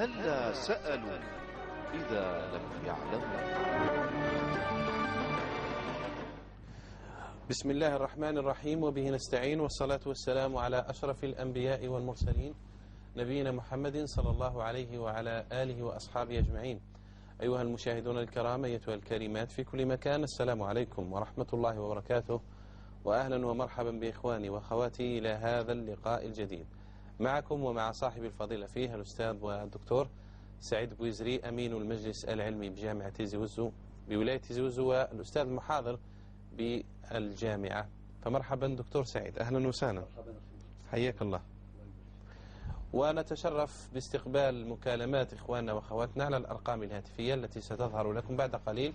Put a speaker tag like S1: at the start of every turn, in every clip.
S1: هلا سألوا إذا لم يعلموا.
S2: بسم الله الرحمن الرحيم، وبه نستعين، والصلاة والسلام على أشرف الأنبياء والمرسلين، نبينا محمد صلى الله عليه وعلى آله وأصحابه أجمعين. أيها المشاهدون الكرام، أيتها الكريمات في كل مكان، السلام عليكم ورحمة الله وبركاته، وأهلا ومرحبا بإخواني وأخواتي إلى هذا اللقاء الجديد معكم ومع صاحب الفضيلة فيه الأستاذ والدكتور سعيد بويزري، أمين المجلس العلمي بجامعة تيزي وزو بولاية تيزي وزو، والأستاذ المحاضر بالجامعة. فمرحبا دكتور سعيد، أهلا وسهلا، حياك الله. ونتشرف باستقبال مكالمات إخواننا وأخواتنا على الأرقام الهاتفية التي ستظهر لكم بعد قليل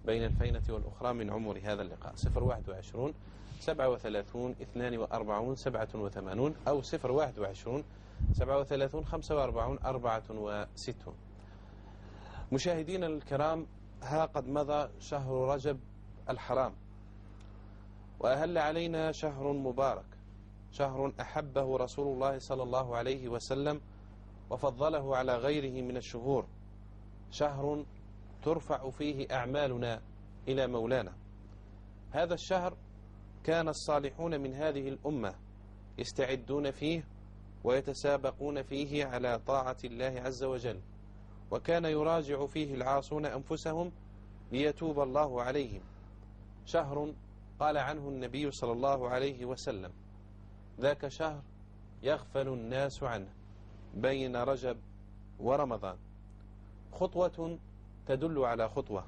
S2: بين الفينة والأخرى من عمر هذا اللقاء: 021 37 42 87 أو 021 37 45 64. مشاهدينا الكرام، ها قد مضى شهر رجب الحرام، وأهل علينا شهر مبارك، شهر أحبه رسول الله صلى الله عليه وسلم وفضله على غيره من الشهور، شهر ترفع فيه أعمالنا إلى مولانا. هذا الشهر كان الصالحون من هذه الأمة يستعدون فيه ويتسابقون فيه على طاعة الله عز وجل، وكان يراجع فيه العاصون أنفسهم ليتوب الله عليهم. شهر قال عنه النبي صلى الله عليه وسلم: ذاك شهر يغفل الناس عنه بين رجب ورمضان. خطوة تدل على خطوة،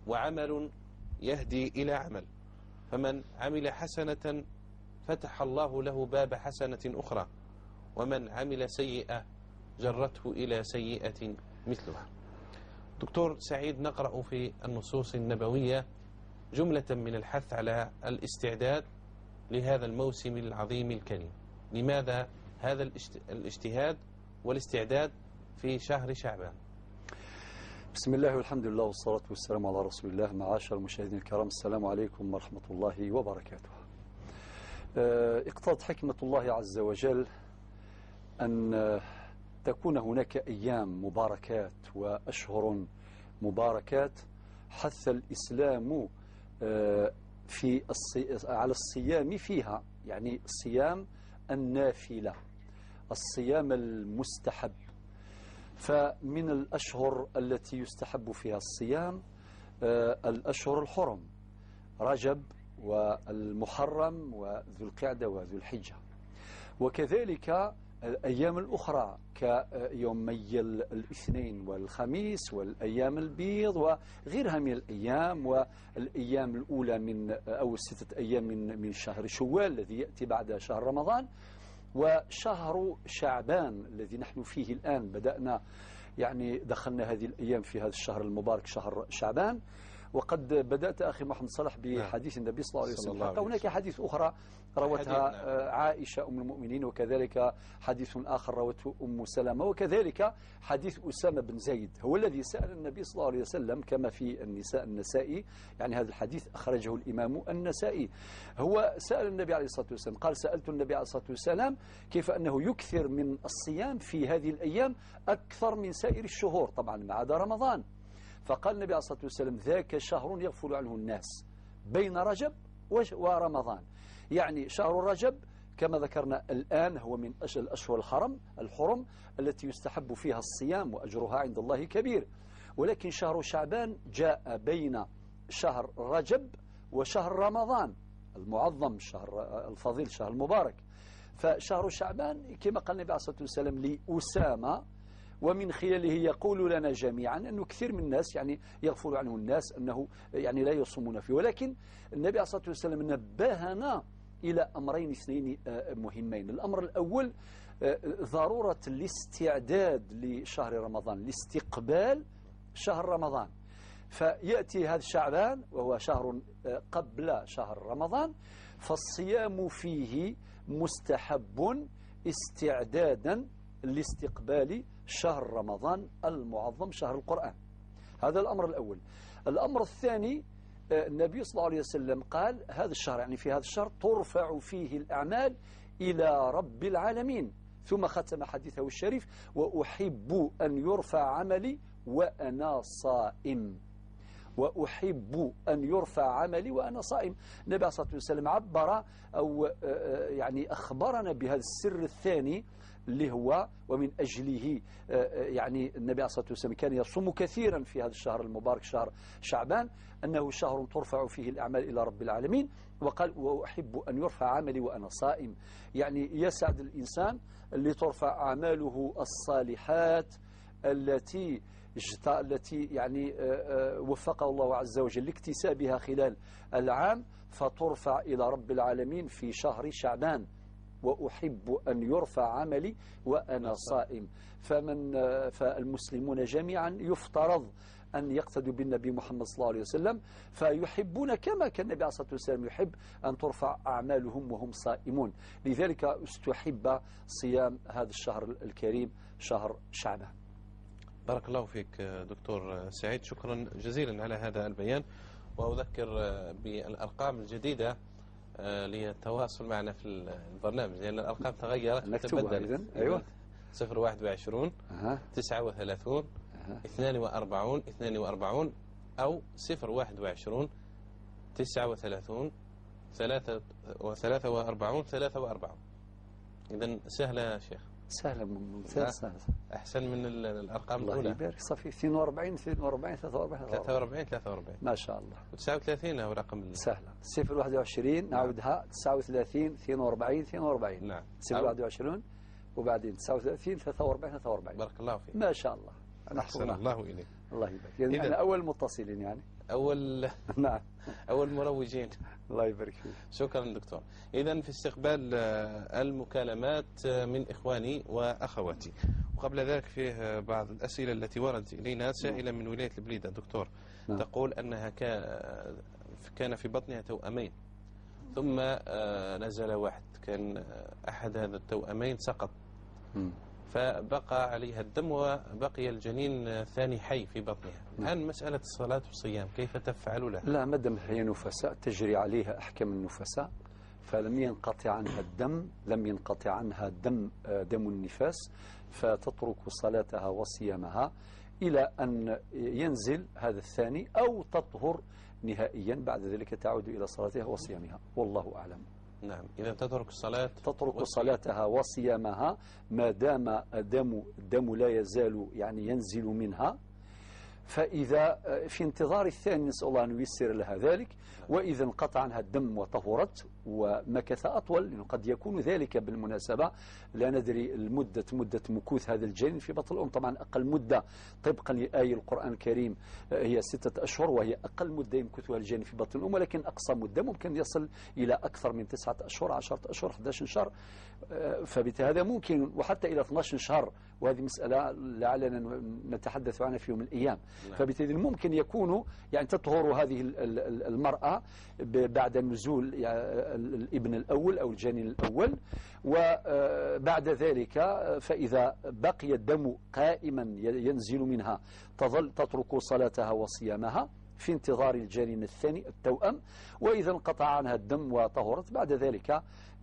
S2: وعمل يهدي إلى عمل، فمن عمل حسنة فتح الله له باب حسنة أخرى، ومن عمل سيئة جرته إلى سيئة مثلها. دكتور سعيد، نقرأ في النصوص النبوية جملة من الحث على الاستعداد لهذا الموسم العظيم الكريم. لماذا هذا الاجتهاد والاستعداد في شهر شعبان؟
S3: بسم الله والحمد لله والصلاة والسلام على رسول الله. معاشر المشاهدين الكرام، السلام عليكم ورحمة الله وبركاته. اقتضت حكمة الله عز وجل أن تكون هناك أيام مباركات وأشهر مباركات حث الإسلام في على الصيام فيها، يعني الصيام النافلة، الصيام المستحب. فمن الأشهر التي يستحب فيها الصيام الأشهر الحرم، رجب والمحرم وذو القعدة وذو الحجة، وكذلك الأيام الأخرى كيومي الاثنين والخميس والأيام البيض وغيرها من الأيام، والأيام الأولى من أو 6 أيام من شهر شوال الذي يأتي بعد شهر رمضان، وشهر شعبان الذي نحن فيه الآن. بدأنا يعني دخلنا هذه الأيام في هذا الشهر المبارك شهر شعبان. وقد بدأت أخي محمد صلاح بحديث النبي صلى الله عليه وسلم. حتى هناك حديث أخرى روتها عائشة أم المؤمنين، وكذلك حديث آخر روته أم سلمة، وكذلك حديث أسامة بن زيد هو الذي سأل النبي صلى الله عليه وسلم كما في النساء النسائي، يعني هذا الحديث أخرجه الإمام النسائي. هو سأل النبي عليه الصلاة والسلام، قال: سألت النبي عليه الصلاة والسلام كيف أنه يكثر من الصيام في هذه الأيام أكثر من سائر الشهور، طبعا ما عدا رمضان. فقال النبي عليه الصلاة والسلام: ذاك شهر يغفل عنه الناس بين رجب ورمضان. يعني شهر رجب كما ذكرنا الآن هو من الأشهر الحرم التي يستحب فيها الصيام وأجرها عند الله كبير، ولكن شهر شعبان جاء بين شهر رجب وشهر رمضان المعظم، شهر الفضيل، شهر المبارك. فشهر شعبان كما قال النبي عليه الصلاة والسلام لأسامة، ومن خلاله يقول لنا جميعا أنه كثير من الناس يعني يغفل عنه الناس أنه يعني لا يصومون فيه، ولكن النبي عليه الصلاة والسلام نبهنا إلى أمرين اثنين مهمين. الأمر الأول ضرورة الاستعداد لشهر رمضان، لاستقبال شهر رمضان. فيأتي هذا شعبان وهو شهر قبل شهر رمضان، فالصيام فيه مستحب استعدادا لاستقبال شهر رمضان المعظم، شهر القرآن. هذا الأمر الأول. الأمر الثاني، النبي صلى الله عليه وسلم قال هذا الشهر، يعني في هذا الشهر ترفع فيه الأعمال إلى رب العالمين، ثم ختم حديثه الشريف: وأحب أن يرفع عملي وأنا صائم. وأحب أن يرفع عملي وأنا صائم. النبي عليه الصلاة والسلام عبر أو يعني أخبرنا بهذا السر الثاني اللي هو ومن أجله يعني النبي عليه الصلاة والسلام كان يصوم كثيرا في هذا الشهر المبارك، شهر شعبان، أنه شهر ترفع فيه الأعمال إلى رب العالمين. وقال: وأحب أن يرفع عملي وأنا صائم. يعني يسعد الإنسان اللي ترفع أعماله الصالحات التي يعني وفقه الله عز وجل لاكتسابها خلال العام، فترفع إلى رب العالمين في شهر شعبان. وأحب أن يرفع عملي وأنا صائم. فالمسلمون جميعا يفترض أن يقتدوا بالنبي محمد صلى الله عليه وسلم، فيحبون كما كان النبي عليه الصلاة والسلام يحب أن ترفع أعمالهم وهم صائمون. لذلك استحب صيام هذا الشهر الكريم، شهر شعبان.
S2: بارك الله فيك دكتور سعيد، شكرا جزيلا على هذا البيان. وأذكر بالأرقام الجديدة للتواصل معنا في البرنامج، لأن الأرقام تغيرت وتبدلت.
S3: أيوة.
S2: 021 39 42 42 أو 021 39 43 43. إذن سهلة يا شيخ،
S3: سهلة ممتاز،
S2: أحسن من الأرقام الأولى.
S3: الله يبارك. صافي 42 42 43
S2: 43 43
S3: ما شاء الله.
S2: و39 هو رقم
S3: سهلة. 021 نعاودها 39 42 42.
S2: نعم.
S3: 021 وبعدين 39 43 43.
S2: بارك الله فيك.
S3: ما شاء الله.
S2: أحسن الله إليك.
S3: الله يبارك. يعني أنا أول متصلين، يعني
S2: أول
S3: نعم،
S2: أول مروجين.
S3: الله يبارك فيك.
S2: شكرا دكتور. إذا في استقبال المكالمات من إخواني وأخواتي، وقبل ذلك فيه بعض الأسئلة التي وردت إلينا. سائلة من ولاية البليدة دكتور، تقول أنها كان في بطنها توأمين، ثم نزل واحد، كان أحد هذا التوأمين سقط، فبقى عليها الدم وبقي الجنين الثاني حي في بطنها. الآن مسألة الصلاة والصيام كيف تفعل لها؟
S3: لا، ما دام هي نفساء تجري عليها أحكام النفساء، فلم ينقطع عنها الدم، لم ينقطع عنها دم، دم النفاس، فتترك صلاتها وصيامها إلى أن ينزل هذا الثاني أو تطهر نهائيا، بعد ذلك تعود إلى صلاتها وصيامها، والله أعلم.
S2: نعم، إذا تترك الصلاة،
S3: تترك صلاتها وصيامها ما دام الدم لا يزال يعني ينزل منها، فإذا في انتظار الثاني نسأل الله أن ييسر لها ذلك. وإذا انقطع عنها الدم وطهرت ومكث أطول، لأنه قد يكون ذلك بالمناسبة، لا ندري المدة، مدة مكوث هذا الجنين في بطن الأم، طبعا أقل مدة طبقا لآية القرآن الكريم هي 6 أشهر، وهي أقل مدة يمكثها الجنين في بطن الأم، ولكن أقصى مدة ممكن يصل إلى أكثر من 9 أشهر، 10 أشهر، 11 شهر، فبهذا ممكن، وحتى إلى 12 شهر، وهذه مسألة لعلنا نتحدث عنها في يوم من الأيام. فبالتالي ممكن يكون يعني تطهر هذه المرأة بعد نزول الابن الأول أو الجنين الأول، وبعد ذلك فإذا بقي الدم قائما ينزل منها تظل تترك صلاتها وصيامها في انتظار الجنين الثاني التوأم، وإذا انقطع عنها الدم وطهرت بعد ذلك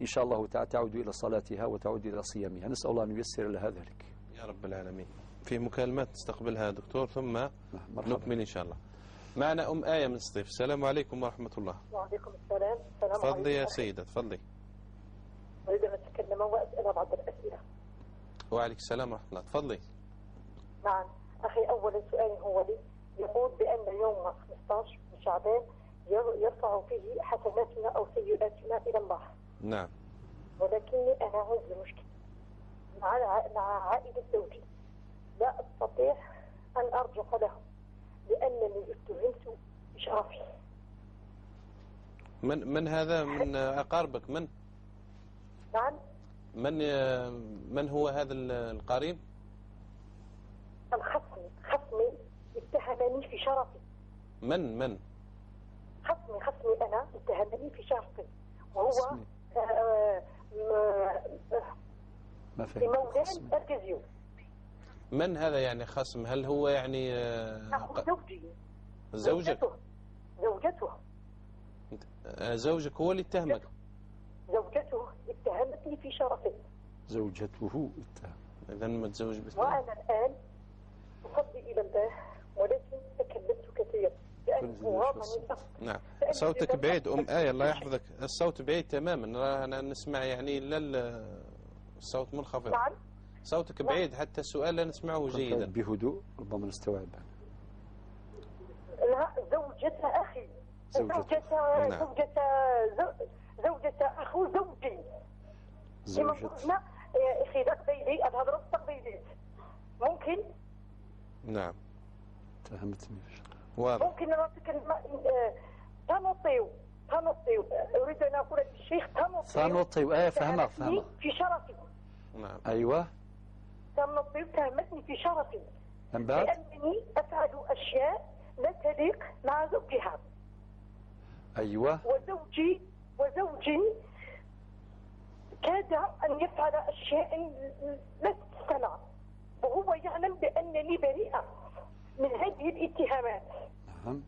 S3: إن شاء الله تعود إلى صلاتها وتعود إلى صيامها. نسأل الله أن ييسر لها ذلك
S2: يا رب العالمين. في مكالمات نستقبلها دكتور ثم نكمل إن شاء الله. معنا أم آية من سطيف. السلام عليكم ورحمة الله.
S4: وعليكم السلام. السلام عليكم.
S2: تفضلي يا سيدة، تفضلي.
S4: أريد أن أتكلم وأسأل بعض الأسئلة.
S2: وعليك السلام ورحمة الله، تفضلي.
S4: نعم أخي، أول سؤال هو لي يقول بأن يوم 15 من شعبان يرفع فيه حسناتنا أو سيئاتنا إلى الله.
S2: نعم.
S4: ولكني أنا عندي مشكلة مع عائلة زوجي، لا أستطيع أن أرجع لهم لأنني اتهمت بشرفي.
S2: من هذا؟ من أقاربك؟ من؟
S4: نعم.
S2: من هو هذا القريب؟
S4: الخصم، خصمي اتهمني في شرفي.
S2: من؟
S4: خصمي أنا اتهمني في شرفي، وهو مولاي أركزيو.
S2: من هذا يعني خصم؟ هل هو يعني
S4: زوجي؟
S2: زوجك؟
S4: زوجته.
S2: زوجك هو اللي اتهمك؟
S4: زوجته اتهمتني في شرفي.
S3: زوجته.
S2: إذا متزوج باثنين.
S4: وأنا الآن أصلي إلى الله، ولكن تكلمت كثيرا لأنه غاضني.
S2: نعم، صوتك بعيد أم آية، الله يحفظك، الصوت بعيد تماما، أنا نسمع يعني لا، الصوت منخفض.
S4: نعم،
S2: صوتك بعيد حتى السؤال لا نسمعه جيدا.
S3: بهدوء ربما نستوعب.
S4: لا، زوجة أخي، زوجة زوجة زوجة أخو زوجي.
S3: زوجة
S4: أخي تقبيلي، أظهر تقبيلي ممكن؟
S2: نعم
S3: فهمتني.
S2: واضح.
S4: ممكن نعطيك تنطيو تنطيو، أريد أن أقول للشيخ تنطيو
S3: تنطيو. فهمها فهمها
S4: في شرفي.
S2: نعم
S3: أيوه،
S4: تنطيو تهمتني في شرفي
S3: من بعد
S4: لأنني أفعل أشياء لا تليق مع زوجها.
S3: أيوه،
S4: وزوجي كاد أن يفعل أشياء لا تستمع، وهو يعلم بأنني بريئة من هذه الاتهامات.
S3: نعم،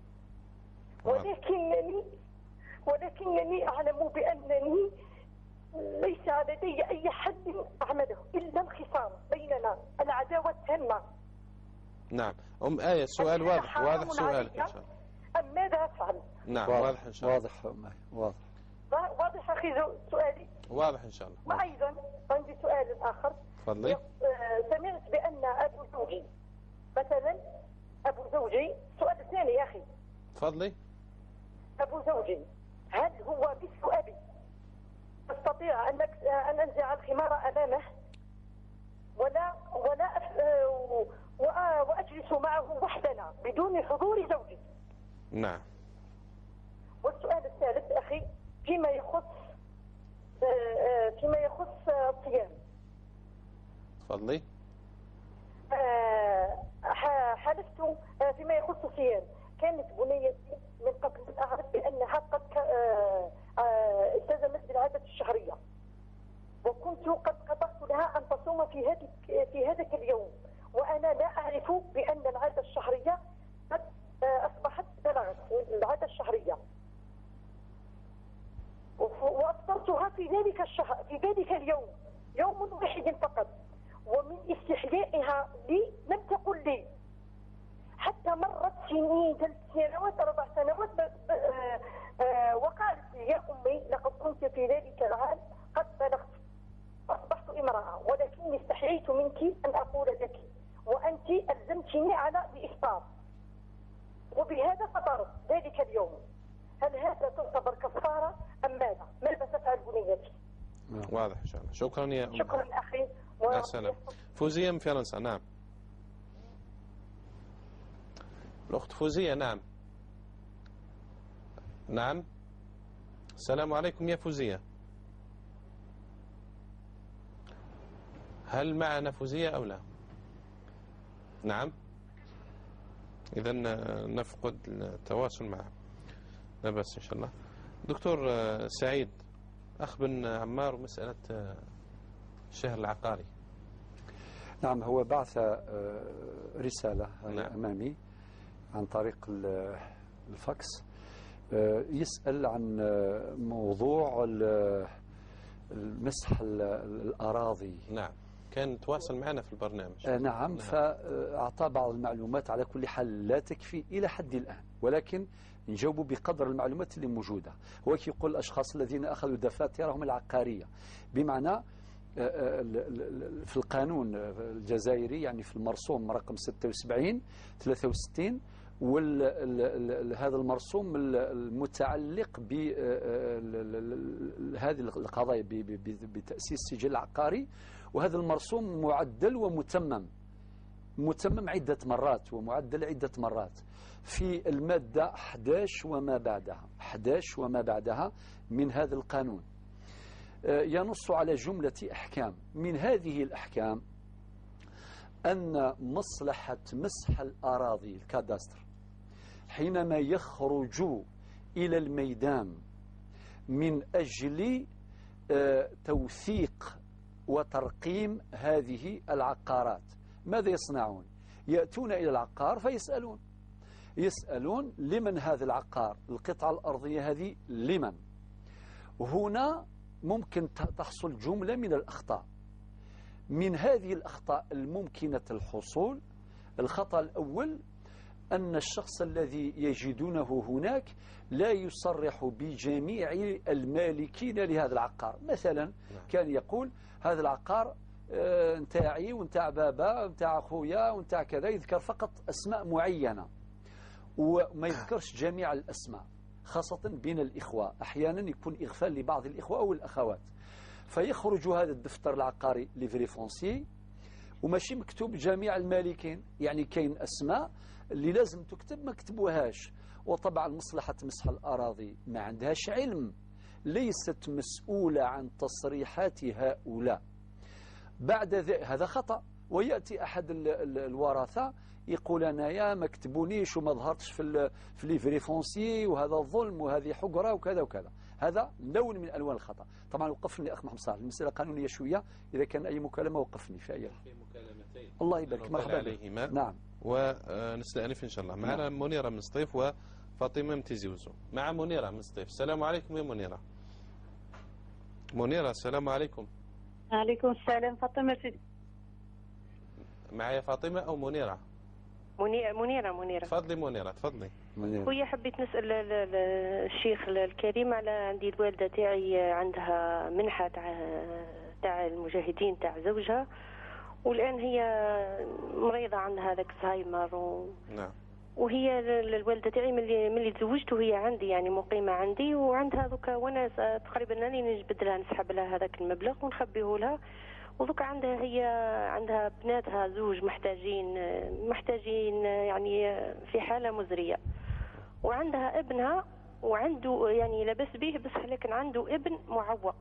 S4: ولكنني أعلم بأنني ليس لدي أي حد أعمله إلا الخصام بيننا، العداوة التامة.
S2: نعم أم آية، السؤال واضح، واضح سؤالك إن شاء الله.
S4: أم ماذا أفعل؟
S2: نعم واضح إن شاء الله.
S3: واضح أم آية، واضح.
S4: واضح أخي سؤالي؟
S2: واضح إن شاء الله.
S4: وأيضا عندي سؤال آخر.
S2: تفضلي.
S4: سمعت بأن أبو زوجي مثلا، أبو زوجي، السؤال الثاني يا أخي.
S2: تفضلي.
S4: أبو زوجي هل هو مثل أبي؟ أستطيع أن أنزع الخمار أمامه ولا ولا وأجلس معه وحدنا بدون حضور زوجي؟
S2: نعم.
S4: والسؤال الثالث أخي فيما يخص الصيام.
S2: تفضلي.
S4: حلفت فيما يخص الصيام، كانت بنيتي من قبل أعرف بأنها قد التزمت بالعادة الشهرية، وكنت قد قطعت لها أن تصوم في هذا اليوم، وأنا لا أعرف بأن العادة الشهرية قد أصبحت بلغت العادة الشهرية، وأفطرتها في ذلك الشهر في ذلك اليوم، يوم واحد فقط، ومن استحيائها لي لم تقل لي حتى مرت سنين، 3 سنوات 4 سنوات، وقالت لي يا أمي لقد كنت في ذلك العام قد بلغت أصبحت امرأة، ولكني استحييت منك أن أقول لك، وأنت ألزمتني على الإفطار، وبهذا فطرت ذلك اليوم. هل هذا تعتبر كفارة أم ماذا؟ ماذا تفعل بنيتي؟
S2: واضح إن شاء الله. شكرا يا أم.
S4: شكرا أخي.
S2: مع السلامة. فوزية من فرنسا. نعم الأخت فوزية. نعم نعم. السلام عليكم يا فوزية. هل معنا فوزية أو لا؟ نعم. إذا نفقد التواصل معها. لا بأس إن شاء الله. دكتور سعيد، أخ بن عمار مسألة الشهر العقاري.
S3: نعم، هو بعث رسالة
S2: نعم.
S3: أمامي عن طريق الفاكس، يسأل عن موضوع المسح الأراضي.
S2: نعم، كان تواصل معنا في البرنامج.
S3: نعم، فأعطى بعض المعلومات، على كل حال لا تكفي إلى حد الآن، ولكن نجاوب بقدر المعلومات اللي موجودة. هو كيقول الأشخاص الذين أخذوا دفاترهم العقارية، بمعنى في القانون الجزائري، يعني في المرسوم رقم 76 63، وهذا المرسوم المتعلق بهذه القضايا بتأسيس سجل عقاري، وهذا المرسوم معدل ومتمم، متمم عدة مرات ومعدل عدة مرات، في المادة 11 وما بعدها، 11 وما بعدها من هذا القانون، ينص على جملة أحكام. من هذه الأحكام أن مصلحة مسح الأراضي الكادستر حينما يخرج إلى الميدان من أجل توثيق وترقيم هذه العقارات، ماذا يصنعون؟ يأتون إلى العقار فيسألون، يسألون لمن هذا العقار، القطعة الأرضية هذه لمن؟ هنا ممكن تحصل جملة من الأخطاء. من هذه الأخطاء الممكنة الحصول، الخطأ الأول أن الشخص الذي يجدونه هناك لا يصرح بجميع المالكين لهذا العقار. مثلا كان يقول هذا العقار نتاعي ونتاع بابا ونتاع خويا ونتاع كذا، يذكر فقط أسماء معينة وما يذكرش جميع الأسماء، خاصة بين الإخوة أحيانا يكون إغفال لبعض الإخوة أو الأخوات، فيخرج هذا الدفتر العقاري livret foncier وماشي مكتوب جميع المالكين، يعني كاين أسماء اللي لازم تكتب ما كتبوهاش. وطبعا مصلحة مسح الأراضي ما عندهاش علم، ليست مسؤولة عن تصريحات هؤلاء. بعد هذا خطأ، ويأتي أحد الورثة يقول أنا يا ما كتبونيش وما ظهرتش في livret foncier وهذا ظلم وهذه حقرة وكذا وكذا. هذا لون من ألوان الخطأ. طبعا وقفني أخ محمد صالح، المسألة قانونية شوية، إذا كان أي مكالمة وقفني في أي
S2: في مكالمتين.
S3: الله يبارك، مرحبا
S2: عليهما.
S3: نعم،
S2: ونستأنف إن شاء الله. معنا نعم. منيرة من سطيف وفاطمة من تيزي وزو. مع منيرة من سطيف، السلام عليكم يا منيرة. منيرة السلام عليكم.
S5: عليكم السلام. فاطمة
S2: معايا فاطمة أو منيرة؟
S5: منيرة. منيرة
S2: تفضلي منيرة، تفضلي.
S5: خويا حبيت نسأل الشيخ الكريم على عندي الوالدة تاعي عندها منحة تاع المجاهدين تاع زوجها، والآن هي مريضة عندها هذاك الزهايمر
S2: نعم.
S5: وهي الوالدة تاعي ملي تزوجت وهي عندي، يعني مقيمة عندي وعندها دوكا، وانا تقريبا راني نجبد لها نسحب لها هذاك المبلغ ونخبيه لها، ودوكا عندها هي عندها بناتها زوج محتاجين يعني في حالة مزرية، وعندها ابنها وعنده يعني لاباس به بس لكن عنده ابن معوق.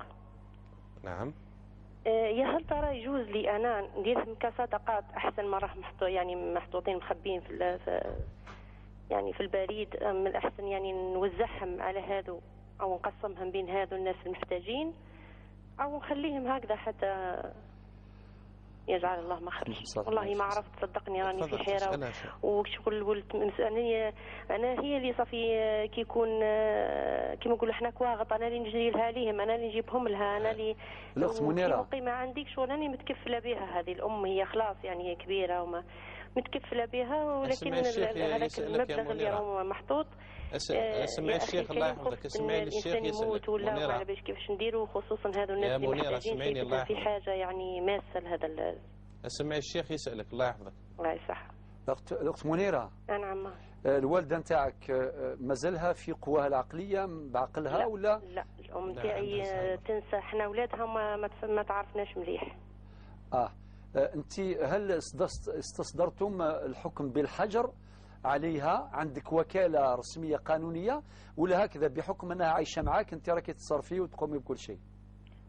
S2: نعم.
S5: يا هل ترى يجوز لي انا نديرهم كصدقات احسن ما راح يعني محطوطين مخبين في يعني في البريد، من الاحسن يعني نوزعهم على هذو او نقسمهم بين هذو الناس المحتاجين، او نخليهم هكذا حتى يجعل الله مخرج. والله ما عرفت، صدقني راني في حيره وشغل ولد انا هي اللي صافي كي يكون كيما نقولوا حنا كواغط، انا اللي نجري لها ليهم، انا اللي نجيبهم لها، انا اللي
S3: الاخت منيرة
S5: مقيمة عندي شغل راني متكفله بها. هذه الام هي خلاص يعني هي كبيرة وما متكفله بها، ولكن هذاك المبلغ اللي راهو محطوط.
S2: اسمعي الشيخ الله يحفظك، اسمعي للشيخ يسألك.
S5: ولا ما على باليش كيفاش نديروا، خصوصا هذو الناس اللي محتاجين في حاجة يعني ماسه لهذا.
S2: اسمعي الشيخ يسألك الله يحفظك.
S5: الله يصح.
S3: الاخت منيرة.
S5: نعم.
S3: الوالدة نتاعك مازالها في قواها العقلية بعقلها؟
S5: لا
S3: ولا؟
S5: لا، الام تاعي تنسى، حنا اولادها ما تعرفناش مليح.
S3: انت هل استصدرتم الحكم بالحجر عليها؟ عندك وكالة رسمية قانونية ولا هكذا بحكم أنها عايشة معاك أنت راكي تصرفي وتقومي بكل شيء؟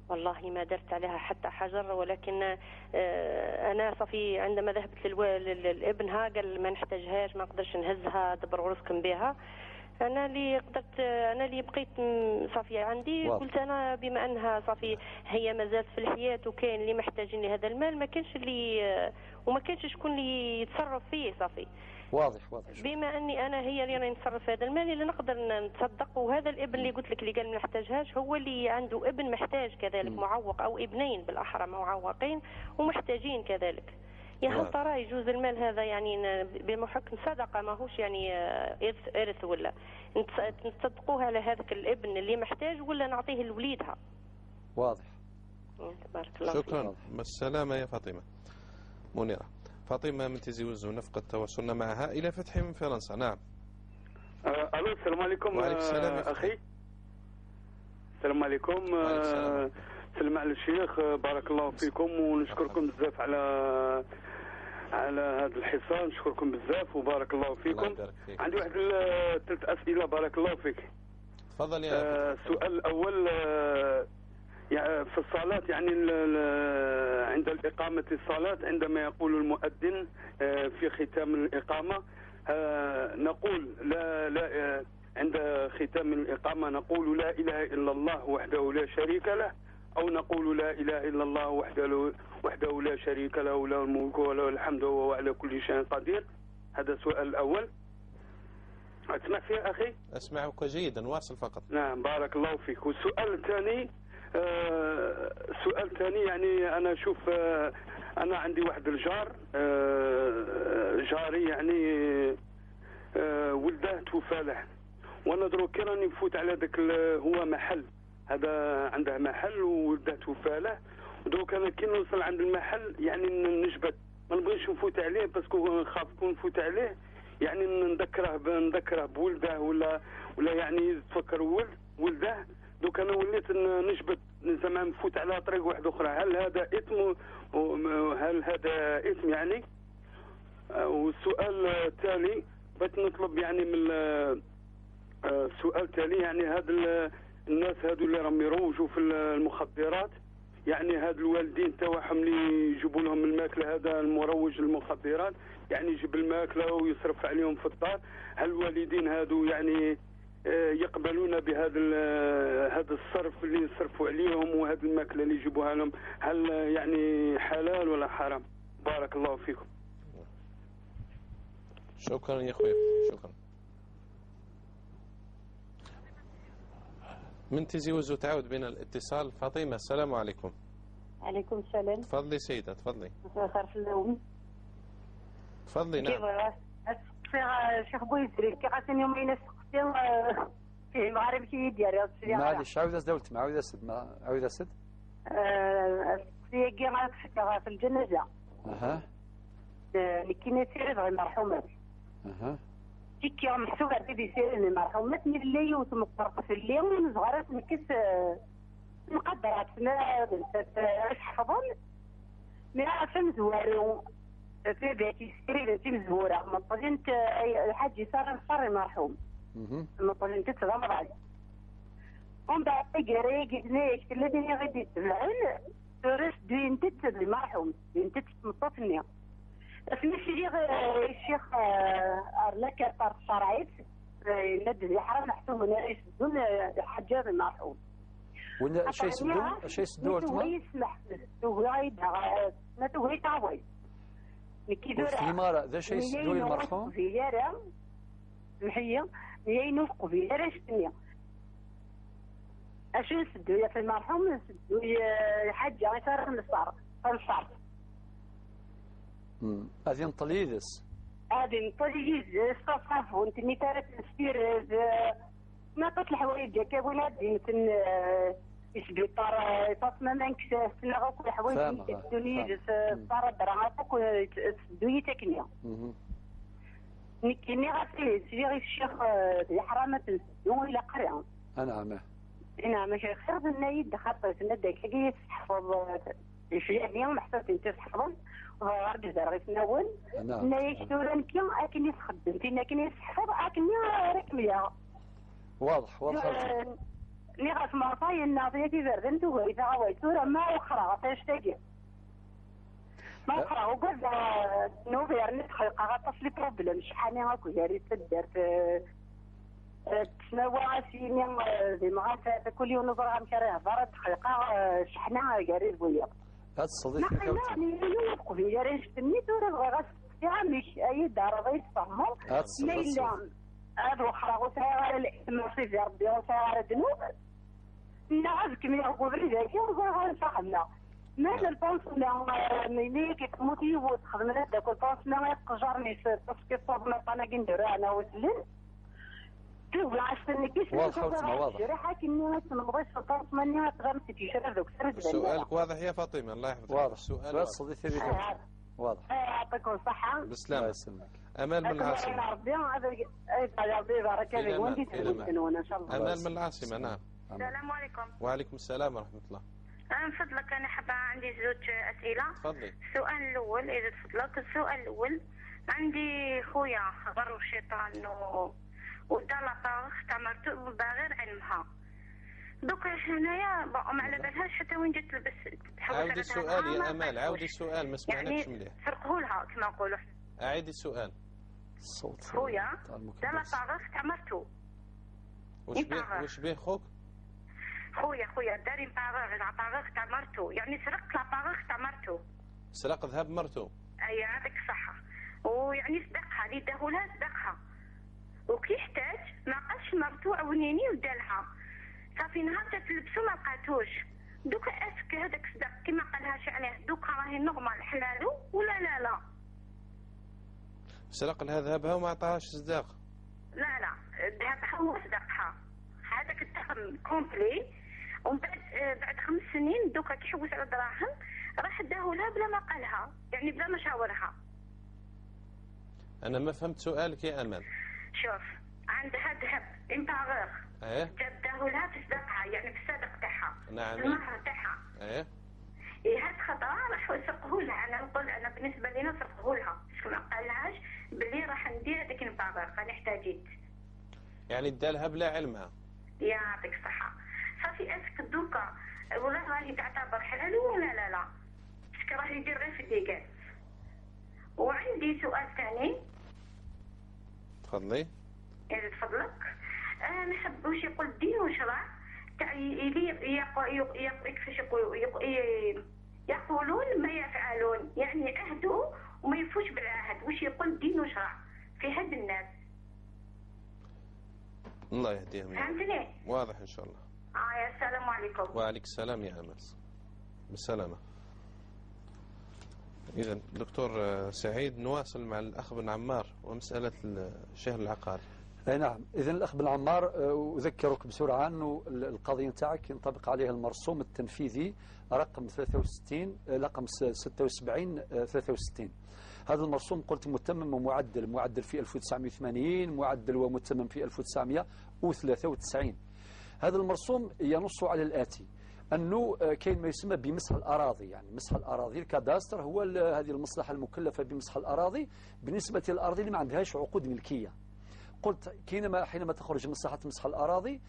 S5: والله ما درت عليها حتى حجر، ولكن أنا صافي عندما ذهبت لابنها قال ما نحتاجهاش، ما نقدرش نهزها، دبروا راسكم بها. أنا اللي قدرت، أنا اللي بقيت صافية عندي. قلت أنا بما أنها صافي هي مازالت في الحياة وكاين اللي محتاجين لهذا المال، ما كانش اللي وما كانش شكون اللي يتصرف فيه صافي.
S3: واضح واضح.
S5: بما اني انا هي اللي راني نتصرف في هذا المال اللي نقدر نتصدق، وهذا الابن اللي قلت لك اللي قال ما نحتاجهاش هو اللي عنده ابن محتاج كذلك معوق، او ابنين بالاحرى معوقين ومحتاجين كذلك. يا هل ترى يجوز المال هذا يعني بحكم صدقه، ماهوش يعني ارث، ولا نتصدقوه على هذاك الابن اللي محتاج ولا نعطيه لوليدها؟
S3: واضح.
S5: تبارك الله.
S2: شكرا، بالسلامة يا فاطمة. منيرة فاطمة من تيزي وزو نفقد تواصلنا معها. إلى فتحي من فرنسا. نعم.
S6: ألو السلام عليكم.
S2: وعليكم السلام
S6: أخي. السلام عليكم. سلام على الشيخ، بارك الله فيكم ونشكركم بزاف على هذا الحصة، نشكركم بزاف وبارك الله فيكم.
S2: الله يبارك فيك.
S6: عندي واحد 3 أسئلة بارك الله فيك.
S2: تفضل يا
S6: السؤال الأول، يعني في الصلاة، يعني عند الإقامة الصلاة عندما يقول المؤذن في ختام الإقامة نقول لا لا، عند ختام الإقامة نقول لا إله إلا الله وحده لا شريك له، أو نقول لا إله إلا الله وحده لا شريك له، له الملك وله الحمد وهو على كل شيء قدير. هذا السؤال الأول. أسمع فيها أخي؟
S2: أسمعك جيدا، واصل فقط.
S6: نعم بارك الله فيك. والسؤال الثاني، السؤال الثاني يعني أنا أشوف انا عندي واحد الجار، جاري يعني ولده توفى له، وانا دروك راني نفوت على ذاك، هو محل، هذا عنده محل وولده توفى له. دروك انا كي نوصل عند المحل يعني نجبد، ما نبغيش نفوت عليه parce que نخاف كون نفوت عليه يعني نذكره بولده ولا يعني يتفكر ولده. دوك انا وليت نجبد زعما نفوت على طريق واحدة اخرى. هل هذا اثم؟ هل هذا اثم يعني؟ والسؤال التالي بغيت نطلب يعني من السؤال التالي، يعني هاد الناس هادو اللي راهم يروجوا في المخدرات، يعني هاد الوالدين تاعهم اللي يجيبوا لهم الماكلة، هذا المروج للمخدرات يعني يجيب الماكلة ويصرف عليهم في الدار، هل الوالدين هادو يعني يقبلون بهذا هذا الصرف اللي يصرفوا عليهم وهذه الماكلة اللي يجيبوها لهم، هل يعني حلال ولا حرام؟ بارك الله فيكم.
S2: شكرا يا خويا، شكرا. من تيزي وزو تعود بنا الاتصال فاطمة. السلام عليكم.
S7: عليكم السلام.
S2: تفضلي سيدة، تفضلي.
S7: مساء الخير في اللون.
S2: تفضلي. نعم.
S7: شيخ بويزري كي غاسين يومين سقسي فيه المغرب كي يدير.
S3: معليش عاود اسد، عاود اسد، عاود اسد.
S7: سقسي كي غاتفكر في الجنازة.
S3: اها.
S7: كي نسير غير المرحومات.
S3: اها.
S7: تيكي محسوبة بي سير المرحومات من اللي وتمقرق في الليل ونزغرات نكس نقدرات ما حفظن مي عارفة مزوارو في بيتي سيري في مزورة مطلنت الحاج صار صار المرحوم مطلنت تضمر ومن بعد قري قلنا الذين غادي يتبعون تورس دوين تت المرحوم دوين تت مطفني في الشيخ أرلاك طرف شرعيت ند الحرام محسوب يسدون الحجاج المرحوم.
S3: ولا شيء يسدون شيء يسدون
S7: تما يسمح ما توغي تعوي
S3: في مارا ذا شيء يسدون المرحوم
S7: زيارة محية ينو قبيلة شتنيا اشو نسدو يا في المرحوم نسدو الحاجة غير نصار نصار
S3: هذه نطليدس
S7: هذه نطليدس صافو انت ميتارة نسير نعطيك الحوايج كابون هادي مثل سبيطار فاطمة ما نكسنا غا كل الحوايج الدنيا صار دراهم سدوي تكنيا نكني غاسي سيري غير الشيخ الحرامة نسدو إلى قرية.
S3: نعم
S7: نعم خير بنا يد خاطر نداك كي تحفظ الفلانية ومحسوب انت تحفظ غير دار غير تناول نا يشتورن كي اكني تخدم تينا كني تحفظ اكني ركمية.
S3: واضح واضح.
S7: ني غاس مرطاي الناضية تيبردن توغي تغاوي تورا ما أخرى غاس تاجي ما أخرى وقد نوفير نتخلق غاطس لي بروبليم شحال هاكو يا تدارت تسناوى غاسيني زعما كل يوم نظر غنكري هضرة تخلقها شحنة كاري بويا.
S3: هاد الصديق
S7: ما قبيلة راه شتني تورا غاس عامش اي دار غير تفهموا ما الا هاد اخرى غير الاسم سيدي ربي غير ذنوب نعرف كم يقول لي ذاك غير صاحبنا مال البونسمون ملي كتموت وتخدم هذاك البونسمون يقجرني باسكو صوبنا انا كندير انا وسلم
S2: سؤالك واضح يا فاطمة الله يحفظك.
S3: واضح السؤال واضح. واضح.
S7: يعطيكم الصحة.
S2: بالسلامة. أمال من العاصمة. أمال من العاصمة. نعم.
S8: السلام عليكم.
S2: وعليكم السلام ورحمة الله.
S8: من فضلك أنا حابة عندي زوج أسئلة.
S2: تفضلي.
S8: السؤال الأول إذا تفضلك. السؤال الأول عندي خويا غرو الشيطان ودا la parure تاع مرتو بغير علمها. دوك هنايا ما على بالهاش حتى وين جات تلبس.
S2: عاودي السؤال يا امال، عاودي السؤال ما سمعناكش مليح.
S8: يعني فرقوا لها كما نقولوا.
S2: اعيدي السؤال.
S3: الصوت
S8: خويا دا la parure تاع مرتو.
S2: واش بيه خوك؟
S8: خويا داري parure la parure تاع مرتو، يعني سرقت la parure تاع مرتو.
S2: سرق ذهب مرتو.
S8: اي يعطيك الصحة. ويعني صدقها اللي داهولها صدقها. وكي احتاج ما قالش مرتو عاونيني ودالها. صافي نهار تتلبسو ما لقاتوش. دوكا est-ce que هذاك الصداق كيما قالهاش عليه دوكا راهي normal حلالو ولا لا؟ لا
S2: سرق لها ذهبها وما عطاهاش صداق.
S8: لا لا، ذهبها هو صداقها هذاك الطقم complet، ومن بعد بعد 5 سنين دوكا كيحوس على دراهم راح داه لها بلا ما قالها، يعني بلا ما شاورها.
S2: انا ما فهمت سؤالك يا امل.
S8: شوف، عندها ذهب une parure.
S2: ايه.
S8: جاب داه لها في صداقها، يعني في الصدق تاعها. المهر تاعها.
S2: ايه.
S8: إيه، هاد خطرة راحوا سرقوه لها، انا نقول انا بالنسبة لينا سرقوه لها، parce que ما قالهاش بلي راح ندير هذيك ال parure، انا احتاجيت.
S2: يعني دالها بلا علمها.
S8: يعطيك الصحة. صافي est-ce que دوكا ولا راهي تعتبر حلال ولا لا؟ لا، parce que راه يدير غير في ال dégâts. وعندي سؤال ثاني.
S2: تفضلي.
S8: إذا تفضلك. نحب واش يقول الدين وشرع تاع كيفاش يقولوا يقولون ما يفعلون، يعني عهدوا وما يفوش بالعهد. واش يقول الدين وشرع في هاد الناس؟
S2: الله يهديهم.
S8: فهمتني؟
S2: واضح ان شاء الله.
S8: يا السلام عليكم.
S2: وعليك السلام يا امل، بالسلامة. اذا دكتور سعيد، نواصل مع الاخ بن عمار ومسالة الشهر العقاري.
S3: اي نعم، اذا الاخ بن عمار اذكرك بسرعة انه القضية نتاعك ينطبق عليها المرسوم التنفيذي رقم 63 رقم 76 63. هذا المرسوم قلت متمم ومعدل، معدل في 1980، معدل ومتمم في 1993. هذا المرسوم ينص على الآتي: أنه كاين ما يسمى بمسح الأراضي، يعني مسح الأراضي ال cadastre هو هذه المصلحة المكلفة بمسح الأراضي بالنسبة للأراضي اللي ما عندهاش عقود ملكية. قلت حينما تخرج مصلحة مسح الأراضي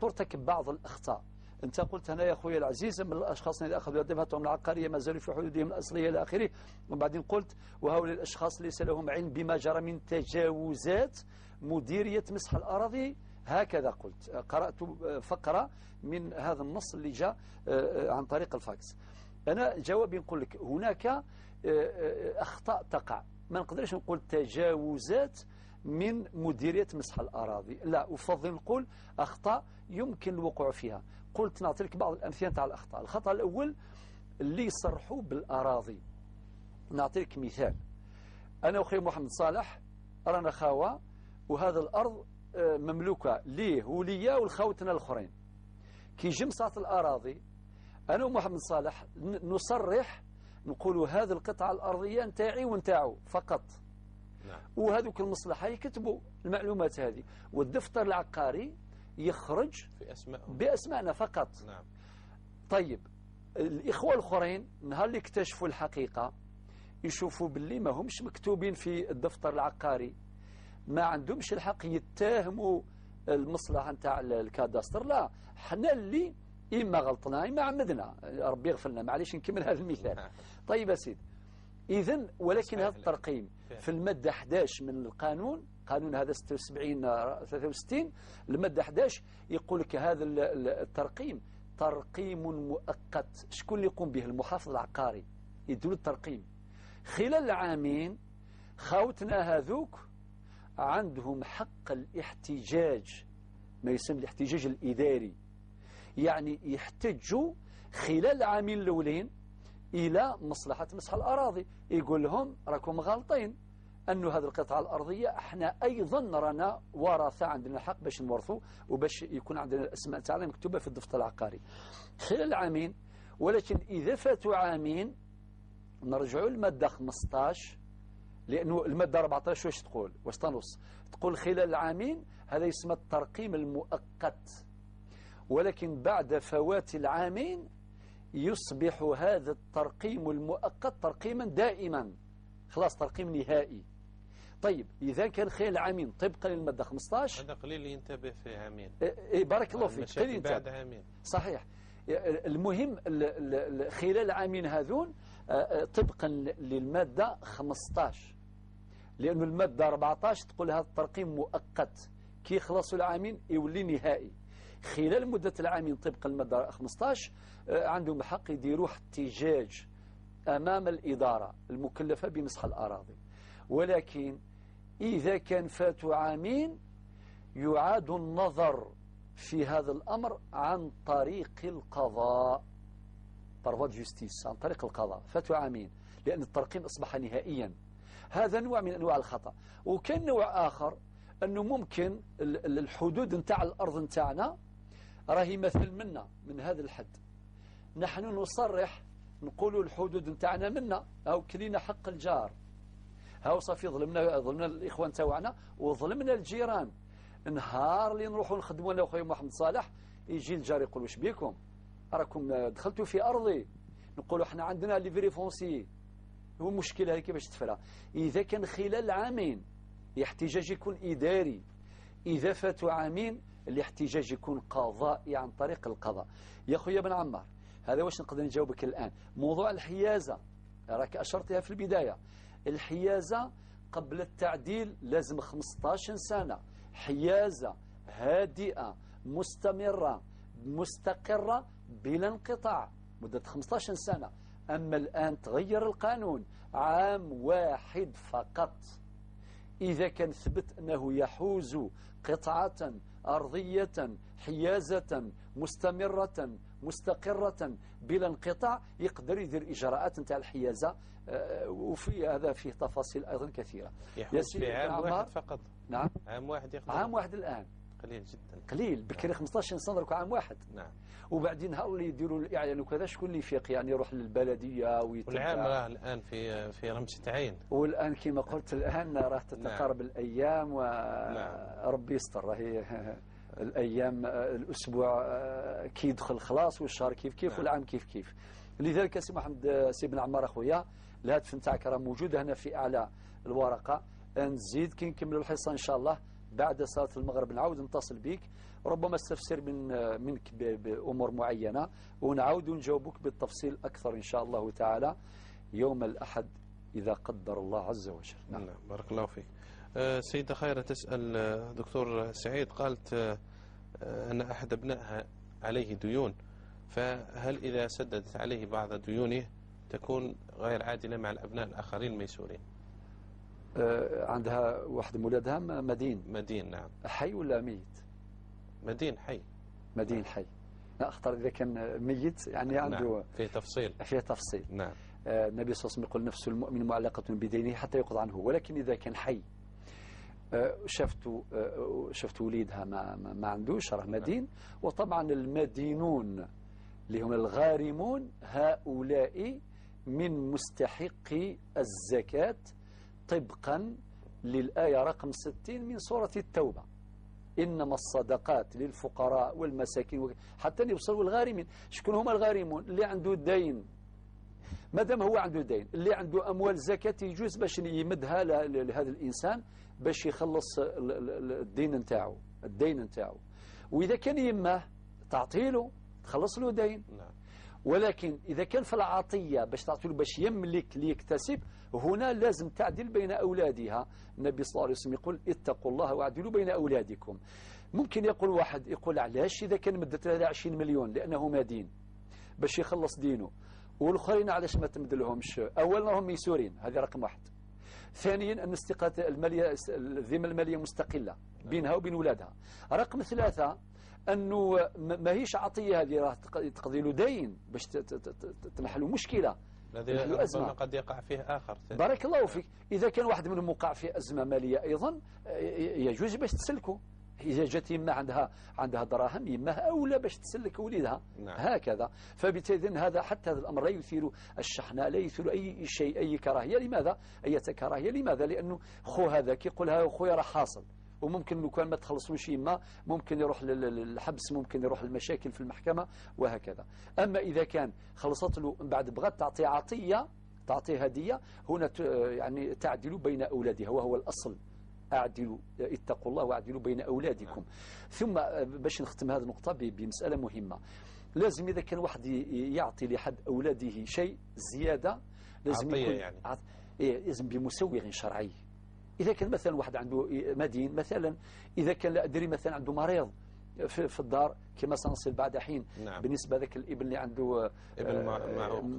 S3: ترتكب بعض الأخطاء. أنت قلت هنا يا خويا العزيز من الأشخاص الذين أخذوا دفعتهم العقارية ما زالوا في حدودهم الأصلية إلى آخره، وبعدين قلت وهؤلاء الأشخاص ليس لهم علم بما جرى من تجاوزات مديرية مسح الأراضي. هكذا قلت، قرأت فقرة من هذا النص اللي جاء عن طريق الفاكس. أنا جوابي نقول لك هناك أخطاء تقع، ما نقدرش نقول تجاوزات من مديرية مسح الأراضي، لا، أفضل نقول أخطاء يمكن الوقوع فيها. قلت نعطي لك بعض الأمثلة تاع الأخطاء. الخطأ الأول اللي يصرحوا بالأراضي. نعطي لك مثال، أنا وخي محمد صالح رانا خاوة، وهذا الأرض مملوكة ليه وليا والخوتنا الآخرين. كي يجي مساحة الأراضي أنا ومحمد صالح نصرح نقولوا هذه القطعة الأرضية نتاعي ونتاعو فقط.
S2: نعم.
S3: وهذوك المصلحة يكتبوا المعلومات هذه، والدفتر العقاري يخرج
S2: في أسمائهم
S3: بأسمائنا فقط.
S2: نعم.
S3: طيب الإخوة الآخرين نهار اللي اكتشفوا الحقيقة يشوفوا باللي ما همش مكتوبين في الدفتر العقاري، ما عندهمش الحق يتهموا المصلحة نتاع ال cadastre. لا، حنا اللي إما غلطنا إما عمدنا، ربي يغفر لنا، معليش نكمل هذا المثال. طيب يا سيدي، إذن ولكن هذا الترقيم في المادة 11 من القانون، قانون هذا 76 63، المادة 11 يقول لك هذا الترقيم ترقيم مؤقت. شكون اللي يقوم به؟ المحافظ العقاري يدير الترقيم خلال العامين. خاوتنا هذوك عندهم حق الاحتجاج، ما يسمى الاحتجاج الإداري، يعني يحتجوا خلال العامين الأولين إلى مصلحة مسح الأراضي، يقول لهم راكم غالطين، أنه هذه القطعة الأرضية احنا أيضا رانا ورثة، عندنا الحق باش نورثوا وباش يكون عندنا الأسماء تاعنا مكتوبة في الدفتر العقاري خلال العامين. ولكن إذا فاتوا عامين نرجعوا للمادة 15، لأنه المادة 14 واش تقول؟ واش تنص؟ تقول خلال العامين هذا يسمى الترقيم المؤقت، ولكن بعد فوات العامين يصبح هذا الترقيم المؤقت ترقيما دائما، خلاص ترقيم نهائي. طيب إذا كان خلال عامين طبقا للمادة 15،
S2: هذا قليل ينتبه في عامين.
S3: إيه بارك الله فيك، قليل ينتبه
S2: بعد عامين.
S3: صحيح. المهم خلال عامين هذون طبقا للمادة 15، لأن المادة 14 تقول هذا الترقيم مؤقت، كي يخلصوا العامين يولي نهائي. خلال مدة العامين طبقا للمادة 15 عندهم حق يديروا احتجاج أمام الإدارة المكلفة بمسح الأراضي. ولكن إذا كان فاتوا عامين يعاد النظر في هذا الأمر عن طريق القضاء. par voie de justice، عن طريق القضاء، فاتوا عامين، لأن الترقيم أصبح نهائيا. هذا نوع من أنواع الخطأ. وكان نوع آخر أنه ممكن الحدود نتاع الأرض نتاعنا راهي مثل منا من هذا الحد، نحن نصرح نقولوا الحدود نتاعنا منا، أو كلينا حق الجار، هاو صافي ظلمنا الإخوان تاعنا وظلمنا الجيران. نهار اللي نروحوا نخدموا انا وخويا محمد صالح، يجي الجار يقول واش بيكم راكم دخلتوا في ارضي، نقولوا احنا عندنا livret foncier. هو المشكلة هذه كيفاش تفرى؟ اذا كان خلال عامين الاحتجاج يكون اداري، اذا فاتوا عامين الاحتجاج يكون قضائي عن طريق القضاء. يا خويا بن عمار، هذا واش نقدر نجاوبك الان. موضوع الحيازه راك اشرتها في البداية، الحيازه قبل التعديل لازم 15 سنة، حيازة هادئة مستمرة مستقرة بلا انقطاع مدة 15 سنة. أما الآن تغير القانون، عام واحد فقط. إذا كان ثبت أنه يحوز قطعة أرضية حيازة مستمرة مستقرة بلا انقطاع، يقدر يدير إجراءات نتاع الحيازة، وفي هذا فيه تفاصيل أيضا كثيرة.
S2: يحوز في عام واحد فقط.
S3: نعم،
S2: عام واحد يقدر.
S3: عام واحد الآن
S2: قليل جدا،
S3: قليل بكري.
S2: نعم.
S3: 15 سنة درك عام واحد.
S2: نعم.
S3: وبعدين هاو اللي يديروا الإعلان وكذا، شكون اللي يفيق يعني يروح للبلدية ويتبع.
S2: والعام راه الآن في رمشة عين.
S3: والآن كما قلت الآن راه تتقارب.
S2: نعم.
S3: الأيام، وربي يستر. راهي الأيام، الأسبوع كي يدخل خلاص، والشهر كيف كيف.
S2: نعم.
S3: والعام كيف كيف. لذلك سي محمد، سي بن عمار أخويا، الهاتف نتاعك راه موجود هنا في أعلى الورقة. نزيد كي نكملوا الحصة إن شاء الله بعد صلاة المغرب نعاود نتصل بك، ربما استفسر منك بأمور معينة، ونعاود نجاوبك بالتفصيل أكثر إن شاء الله تعالى يوم الأحد إذا قدر الله عز وجل.
S2: نعم. نعم، بارك الله فيك. سيدة خيرة تسأل دكتور سعيد، قالت أن أحد أبنائها عليه ديون، فهل إذا سددت عليه بعض ديونه تكون غير عادلة مع الأبناء الآخرين الميسورين؟
S3: عندها واحد مولادها مدين.
S2: مدين، نعم.
S3: حي ولا ميت؟
S2: مدين حي.
S3: مدين حي. لا أخطر إذا كان ميت يعني عنده.
S2: نعم. فيه تفصيل.
S3: فيه تفصيل.
S2: نعم.
S3: النبي صلى الله عليه وسلم يقول نفس المؤمن معلقة بدينه حتى يقضى عنه. ولكن إذا كان حي، شفت وليدها ما عندوش، راه مدين.
S2: نعم.
S3: وطبعا المدينون اللي هم الغارمون، هؤلاء من مستحقي الزكاة طبقا للآية رقم 60 من سورة التوبة، إنما الصدقات للفقراء والمساكين حتى يوصلوا الغارمين. شكون هما الغارمون؟ اللي عنده دين، ما دام هو عنده دين، اللي عنده أموال زكاة يجوز باش يمدها لهذا الإنسان باش يخلص الدين نتاعو، الدين نتاعو. وإذا كان يماه تعطيله تخلص له دين.
S2: نعم.
S3: ولكن إذا كان في العطية باش تعطيله باش يملك ليكتسب، هنا لازم تعدل بين أولادها. النبي صلى الله عليه وسلم يقول اتقوا الله واعدلوا بين أولادكم. ممكن يقول واحد، يقول علاش إذا كان مدت له 20 مليون لأنه مدين باش يخلص دينه، والآخرين علاش ما تمدلهمش؟ أولا هم ميسورين، هذه رقم واحد. ثانيا أن استقالة المالية، الذمة المالية مستقلة بينها وبين أولادها. رقم ثلاثة أنه ماهيش عطية هذه، راه تقضي له دين باش تنحلوا مشكلة،
S2: الذي قد يقع فيه آخر.
S3: بارك الله فيك. إذا كان واحد منهم وقع في أزمة مالية أيضا يجوز باش تسلكه. إذا جات يما عندها دراهم، يماها أولى باش تسلك وليدها.
S2: نعم.
S3: هكذا. فبالتالي هذا حتى هذا الأمر لا يثير الشحنة، لا يثير أي شيء، أي كراهية. لماذا؟ أي كراهية لماذا؟ لأنه خو هذا كيقول ها خويا راه حاصل، وممكن لو كان ما تخلصوش يما ممكن يروح للحبس، ممكن يروح للمشاكل في المحكمة وهكذا. أما إذا كان خلصت له من بعد بغات تعطي عطية، تعطي هدية، هنا يعني تعدل بين أولادها، وهو الأصل. أعدلوا، اتقوا الله واعدلوا بين أولادكم. ثم باش نختم هذه النقطة بمسألة مهمة، لازم إذا كان واحد يعطي لحد أولاده شيء زيادة، لازم يكون
S2: يعني.
S3: لازم بمسوغ شرعي. إذا كان مثلا واحد عنده مدين مثلا، إذا كان لا أدري مثلا عنده مريض في الدار كما سنصل بعد حين.
S2: نعم.
S3: بالنسبة ذاك الابن اللي عنده
S2: ابن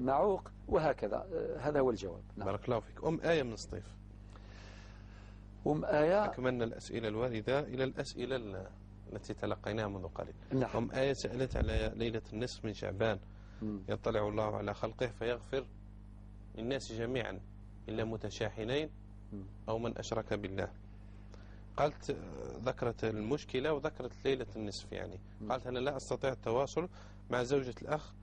S2: معوق وهكذا. هذا هو الجواب. نعم. بارك الله فيك. أم آية من سطيف.
S3: أم آية.
S2: أكملنا الأسئلة الواردة إلى الأسئلة التي تلقيناها منذ قليل.
S3: نعم.
S2: أم آية سألت على ليلة النصف من شعبان، يطلع الله على خلقه فيغفر للناس جميعا إلا متشاحنين أو من أشرك بالله. قالت ذكرت المشكلة وذكرت ليلة النصف، يعني قالت أنا لا أستطيع التواصل مع زوجة الأخ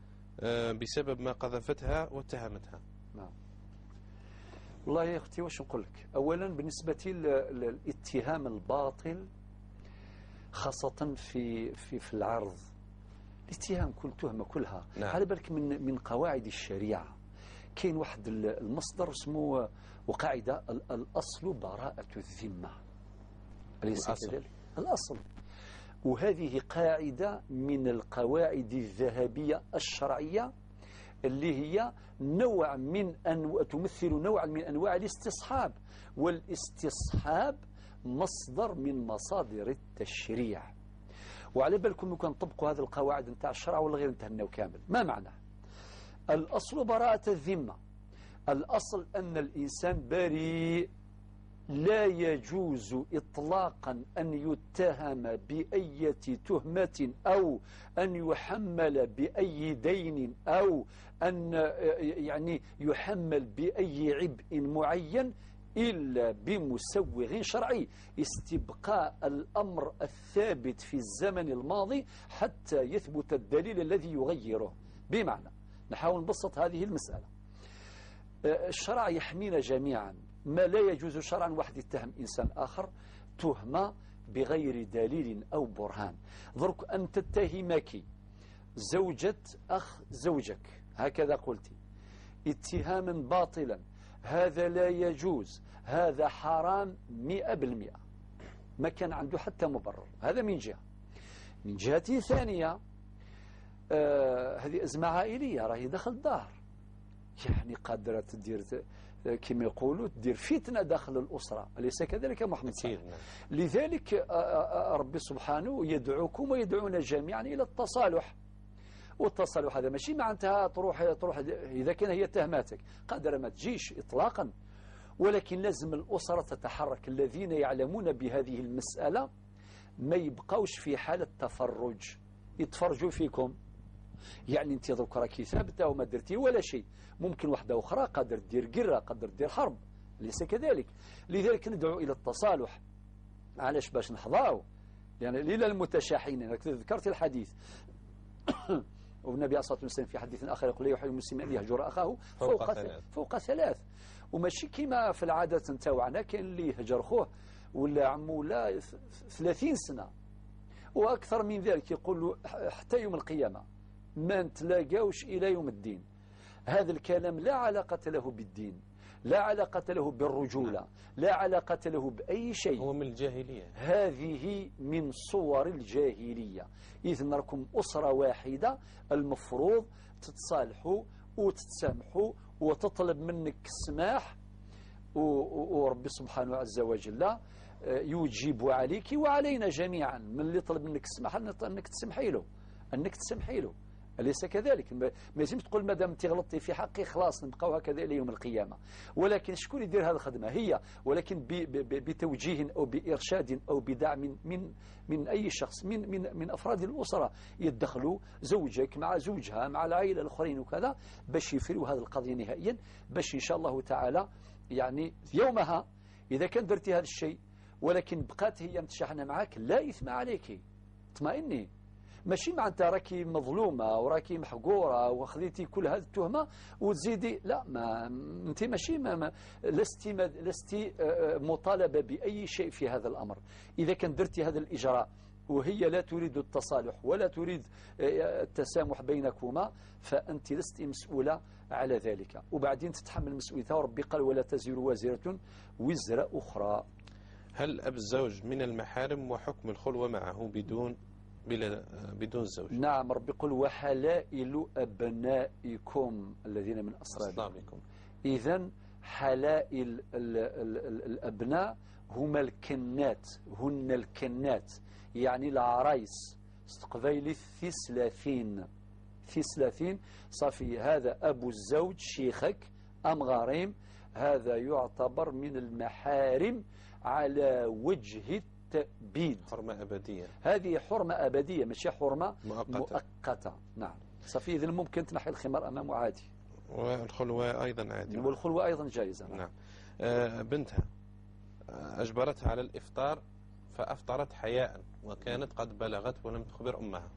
S2: بسبب ما قذفتها واتهمتها.
S3: نعم. والله يا أختي واش نقول لك، أولا بالنسبة للاتهام الباطل خاصة في في في العرض، الاتهام كل تهمة كلها. نعم. على بالك من قواعد الشريعة كاين واحد المصدر اسمه وقاعدة الأصل براءة الذمة، أليس كذلك؟ الأصل. وهذه قاعدة من القواعد الذهبية الشرعية اللي هي نوع من تمثل نوعا من أنواع الاستصحاب، والاستصحاب مصدر من مصادر التشريع. وعلى بالكم لو كان طبقوا هذه القواعد نتاع الشرع ولا غير نتهناو كامل. ما معنى الأصل براءة الذمة؟ الأصل أن الإنسان بريء، لا يجوز إطلاقا أن يتهم بأي تهمة أو أن يحمل بأي دين أو أن يعني يحمل بأي عبء معين إلا بمسوغ شرعي، استبقاء الأمر الثابت في الزمن الماضي حتى يثبت الدليل الذي يغيره. بمعنى نحاول نبسط هذه المسألة، الشرع يحمينا جميعا، ما لا يجوز شرعا واحد يتهم إنسان آخر تهمة بغير دليل أو برهان. درك أن تتهمك زوجة أخ زوجك، هكذا قلتي، اتهاما باطلا، هذا لا يجوز، هذا حرام 100%، ما كان عنده حتى مبرر. هذا من جهة. من جهة ثانية هذه أزمة عائلية راهي داخل الدار، يعني قادرة تدير كما يقولوا تدير فتنة داخل الأسرة، أليس كذلك محمد صالح؟ لذلك ربي سبحانه يدعوكم ويدعونا جميعا إلى التصالح. والتصالح هذا ماشي معناتها تروح إذا كان هي تهماتك قادرة ما تجيش إطلاقا، ولكن لازم الأسرة تتحرك. الذين يعلمون بهذه المسألة ما يبقوش في حالة تفرج، يتفرجوا فيكم. يعني انت درك راكي ثابته وما درتي ولا شيء، ممكن واحده اخرى قادر دير قره، قادر دير حرب، ليس كذلك؟ لذلك ندعو الى التصالح. علاش؟ باش نحضاو، يعني ليلة المتشاحنين. ذكرت الحديث والنبي عليه الصلاه والسلام في حديث اخر يقول لا يحل المسلم ان يهجر اخاه فوق ثلاث. وماشي كما في العاده نتاعنا كاين اللي يهجر خوه ولا عمو ولا 30 سنه واكثر من ذلك، يقول له حتى يوم القيامه ما نتلاقاوش إلى يوم الدين. هذا الكلام لا علاقة له بالدين، لا علاقة له بالرجولة، لا علاقة له بأي شيء،
S2: هو من الجاهلية.
S3: هذه من صور الجاهلية. إذن راكم أسرة واحدة، المفروض تتصالحوا وتتسامحوا وتطلب منك السماح، وربي سبحانه عز وجل يجيب عليك وعلينا جميعا. من اللي طلب منك السماح أنك تسمحي له، أنك تسمحي له، أليس كذلك؟ ما يلزمش تقول مادام انت غلطتي في حقي خلاص نبقاو هكذا الى يوم القيامه. ولكن شكون يدير هذه الخدمه؟ هي، ولكن بتوجيه او بارشاد او بدعم من اي شخص من من من افراد الاسره، يدخلوا زوجك مع زوجها مع العائله الاخرين وكذا، باش يفروا هذه القضيه نهائيا، باش ان شاء الله تعالى يعني يومها اذا كان درتي هذا الشيء ولكن بقات هي متشاحنه معك لا اثم عليك، اطمئني. ماشي معناتها راكي مظلومه وراكي محقوره وخذيتي كل هذه التهمه وتزيدي، لا، ما انت ماشي ما لستي مطالبه باي شيء في هذا الامر. اذا كان درتي هذا الاجراء وهي لا تريد التصالح ولا تريد التسامح بينكما، فانت لست مسؤوله على ذلك، وبعدين تتحمل مسؤوليتها. وربي قال ولا تزر وازره وزر اخرى.
S2: هل اب الزوج من المحارم وحكم الخلوه معه بدون زوج؟
S3: نعم، ربي يقول وحلائل أبنائكم الذين من أصلابكم. إذن حلائل الأبناء هما الكنات، هن الكنات، يعني العرايس. استقبيلي ثلاثين ثلاثين صافي، هذا أبو الزوج شيخك أم غريم، هذا يعتبر من المحارم على وجه التأبيد.
S2: حرمة أبدية،
S3: هذه حرمة أبدية ماشي حرمة مؤقتة. نعم. صافي، إذن ممكن تنحي الخمار أمامه عادي.
S2: والخلوة أيضا عادي.
S3: والخلوة أيضا جائزة.
S2: نعم. بنتها أجبرتها على الإفطار فأفطرت حياء وكانت قد بلغت ولم تخبر أمها.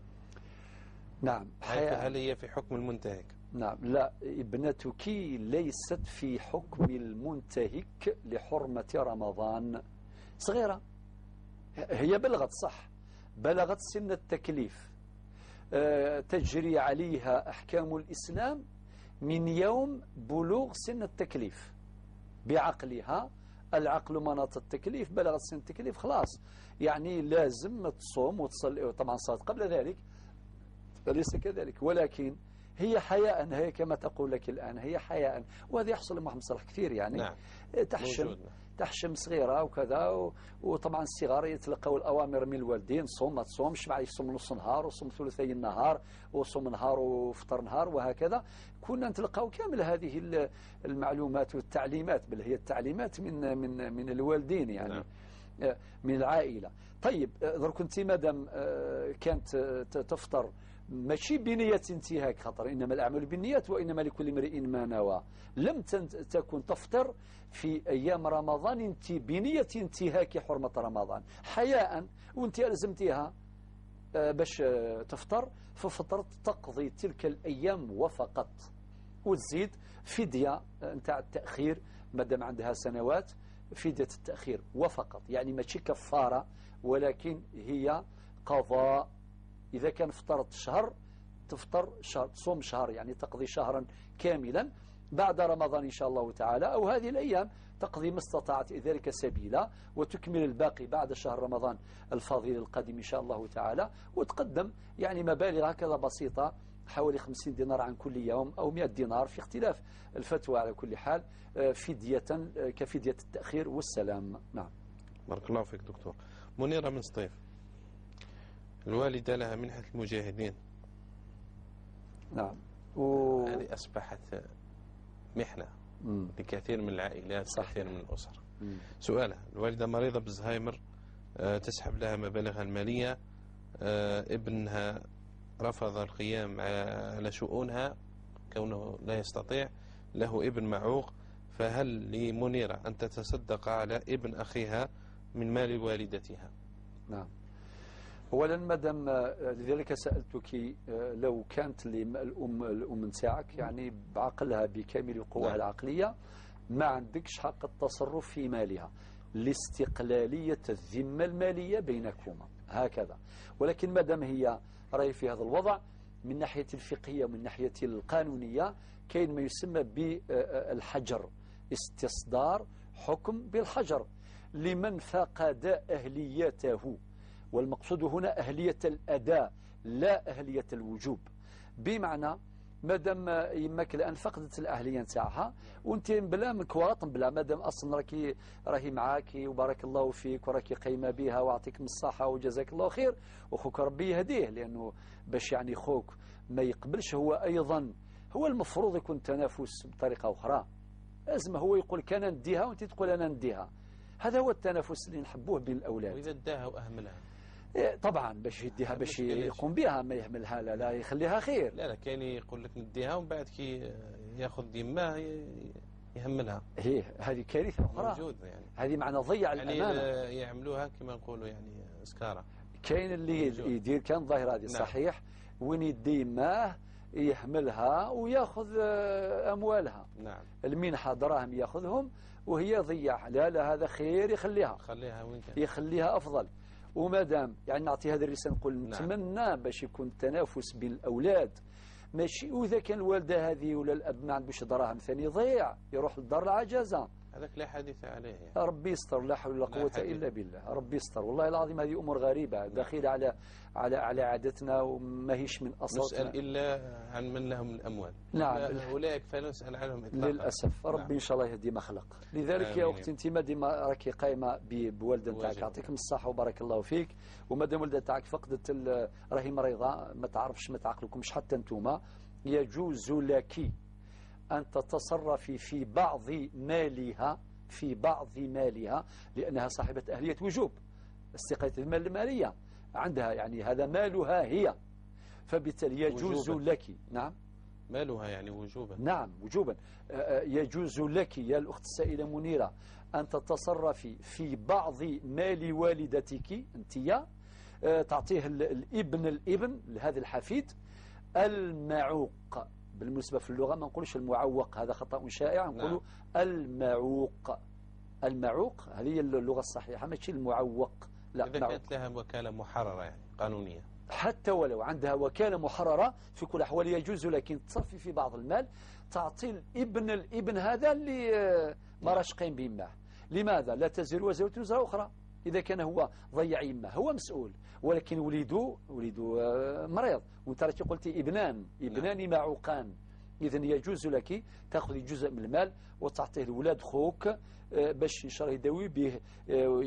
S3: نعم. حياء.
S2: هل هي في حكم المنتهك؟
S3: نعم، لا، ابنتك ليست في حكم المنتهك لحرمة رمضان. صغيرة، هي بلغت صح، بلغت سن التكليف، تجري عليها أحكام الإسلام من يوم بلوغ سن التكليف بعقلها، العقل مناط التكليف، بلغت سن التكليف خلاص، يعني لازم تصوم وتصلي، طبعا صارت قبل ذلك أليس كذلك؟ ولكن هي حياء، هي كما تقول لك الآن هي حياء، وهذا يحصل لمحمد صلاح كثير يعني.
S2: نعم.
S3: تحشم
S2: موجود.
S3: تحشم صغيرة وكذا، وطبعا الصغار يتلقوا الأوامر من الوالدين، صوم ما تصومش، معليش صوم نص نهار وصوم ثلثي النهار وصوم نهار وفطر نهار وهكذا. كنا نتلقاو كامل هذه المعلومات والتعليمات، بل هي التعليمات من من من الوالدين يعني.
S2: نعم.
S3: من العائلة. طيب درك انت مادام كانت تفطر ماشي بنية انتهاك خطر، إنما الأعمال بالنيات وإنما لكل امرئ ما نوى، لم تكن تفطر في أيام رمضان انت بنية انتهاك حرمة رمضان حياء، وانت ألزمتيها باش تفطر، ففطرت تقضي تلك الأيام وفقط، وتزيد فدية نتاع التأخير مادام عندها سنوات، فدية التأخير وفقط، يعني ماشي كفارة ولكن هي قضاء. إذا كان فطرت شهر تفطر شهر، تصوم شهر، يعني تقضي شهرا كاملا بعد رمضان إن شاء الله تعالى، أو هذه الأيام تقضي ما استطاعت ذلك سبيلا، وتكمل الباقي بعد شهر رمضان الفضيل القادم إن شاء الله تعالى، وتقدم يعني مبالغ هكذا بسيطة حوالي 50 دينار عن كل يوم أو 100 دينار في اختلاف الفتوى على كل حال، فدية كفدية التأخير والسلام. نعم.
S2: بارك الله فيك دكتور. منيرة من سطيف، الوالدة لها منحة المجاهدين.
S3: نعم.
S2: هذه أصبحت محنة لكثير من العائلات، كثير من الأسر. سؤالها، الوالدة مريضة بالزهايمر، تسحب لها مبالغها المالية، ابنها رفض القيام على شؤونها كونه لا يستطيع، له ابن معوق، فهل لمنيرة أن تتصدق على ابن أخيها من مال والدتها؟
S3: نعم. أولا مادام لذلك سألتك لو كانت الأم نتاعك يعني بعقلها بكامل قواها العقلية ما عندكش حق التصرف في مالها لاستقلالية الذمة المالية بينكما هكذا، ولكن مادام هي راهي في هذا الوضع من ناحية الفقهية ومن ناحية القانونية كاين ما يسمى بالحجر، استصدار حكم بالحجر لمن فقد أهليته، والمقصود هنا أهلية الأداء لا أهلية الوجوب، بمعنى مادام يماك الآن فقدت الأهلية نتاعها وانت بلا مكواط بلا، مادام أصلا راهي معاك وبارك الله فيك وراكي قايمة بها وأعطيك من الصحة وجزاك الله خير، وخوك ربي يهديه، لأنه باش يعني خوك ما يقبلش هو أيضا، هو المفروض يكون تنافس بطريقة أخرى، لازم هو يقول كان نديها وانت تقول أنا نديها، هذا هو التنافس اللي نحبوه بين الأولاد.
S2: وإذا داها وأهملها؟
S3: طبعا باش يديها باش يقوم بها، ما يهملها لا لا يخليها خير.
S2: لا لا كاين يقول لك نديها ومن بعد كي ياخذ يماه يهملها.
S3: هي هذه كارثة اخرى
S2: موجود يعني.
S3: هذه معنى ضيع
S2: يعني
S3: الامانة،
S2: يعملوها كما نقولوا يعني سكارة.
S3: كاين اللي يدير كان ظاهره هذه.
S2: نعم.
S3: صحيح، وين يدي يماه يهملها وياخذ اموالها.
S2: نعم.
S3: المنحة دراهم ياخذهم وهي ضيعها، لا لا هذا خير يخليها،
S2: خليها وين كان
S3: يخليها افضل. ومادام يعني نعطي هذه الرسالة نقول
S2: نعم.
S3: نتمنى باش يكون التنافس بين الأولاد، ماشي وإذا كان الوالدة هذه ولا الأب ما عندوش دراهم ثاني يضيع يروح للدار العجزة،
S2: هذاك لا حديث عليه يعني.
S3: ربي يستر، لا حول ولا قوة إلا بالله، ربي يستر والله العظيم. هذه أمور غريبة دخيلة على على على عادتنا وما هيش من أصلنا.
S2: نسأل إلا عن من لهم الأموال.
S3: نعم.
S2: أولئك فلا نسأل عنهم إطلاقا
S3: للأسف. ربي
S2: نعم.
S3: إن شاء الله يهدي ما خلق. لذلك يا أختي أنت ما ديما راكي قايمة بوالدة نتاعك، يعطيكم الصحة وبارك الله فيك، ومادام والدة تاعك فقدت راهي مريضة ما تعرفش ما تعقلكمش حتى أنتوما، يجوز لك أن تتصرفي في بعض مالها، في بعض مالها، لأنها صاحبة أهلية وجوب استقالة المال المالية عندها، يعني هذا مالها هي، فبالتالي يجوز
S2: وجوبا.
S3: لك. نعم،
S2: مالها يعني وجوبا.
S3: نعم وجوبا. يجوز لك يا الأخت السائلة منيرة أن تتصرفي في بعض مال والدتك أنت، تعطيه الابن، الابن لهذا الحفيد المعوق. بالمناسبة في اللغة ما نقولش المعوق، هذا خطأ شائع، نقول
S2: نعم.
S3: المعوق. المعوق هذه هي اللغة الصحيحة، ماشي المعوق، لا.
S2: إذا
S3: معوق.
S2: كانت لها وكالة محررة يعني قانونية،
S3: حتى ولو عندها وكالة محررة في كل أحوال يجوز لكن تصرفي في بعض المال، تعطي الابن، الابن هذا اللي ما راش قايم بيماه. لماذا؟ لا تزر وزرة وزر أخرى. إذا كان هو ضيع يماه هو مسؤول، ولكن وليده مريض، وانت راكي قلتي ابنان، ابنان معوقان. إذن يجوز لك تأخذي جزء من المال وتعطيه لولاد خوك باش إن شاء الله يداوي به،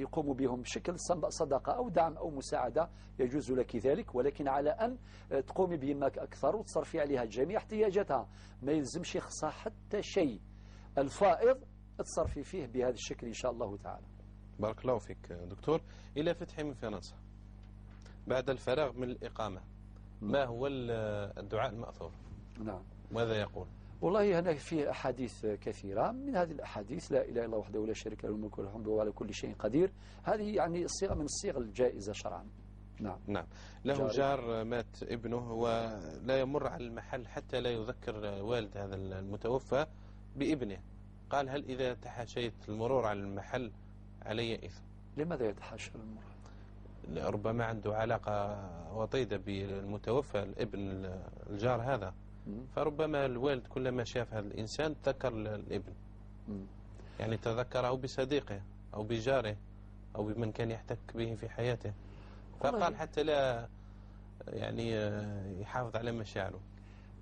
S3: يقوموا بهم بشكل صدقة أو دعم أو مساعدة، يجوز لك ذلك، ولكن على أن تقومي بيماك أكثر وتصرفي عليها جميع احتياجاتها، ما يلزمش يخصها حتى شيء، الفائض تصرفي فيه بهذا الشكل إن شاء الله تعالى.
S2: بارك الله فيك دكتور. إلى فتحي من فرنسا، بعد الفراغ من الإقامة ما هو الدعاء المأثور؟
S3: نعم.
S2: ماذا يقول؟
S3: والله هناك فيه أحاديث كثيرة، من هذه الأحاديث لا إله إلا الله وحده لا شريك له، الملك والحمد وهو على كل شيء قدير. هذه يعني صيغة من الصيغ الجائزة شرعا. نعم.
S2: نعم. له جار مات ابنه ولا يمر على المحل حتى لا يذكر والد هذا المتوفى بابنه، قال هل إذا تحاشيت المرور على المحل علي إثم؟
S3: لماذا يتحاشى المرور؟
S2: ربما عنده علاقة وطيدة بالمتوفى الابن الجار هذا، فربما الوالد كلما شاف هذا الإنسان تذكر الابن، يعني تذكره بصديقه أو بجاره أو بمن كان يحتك به في حياته، فقال حتى لا يعني يحافظ على مشاعره.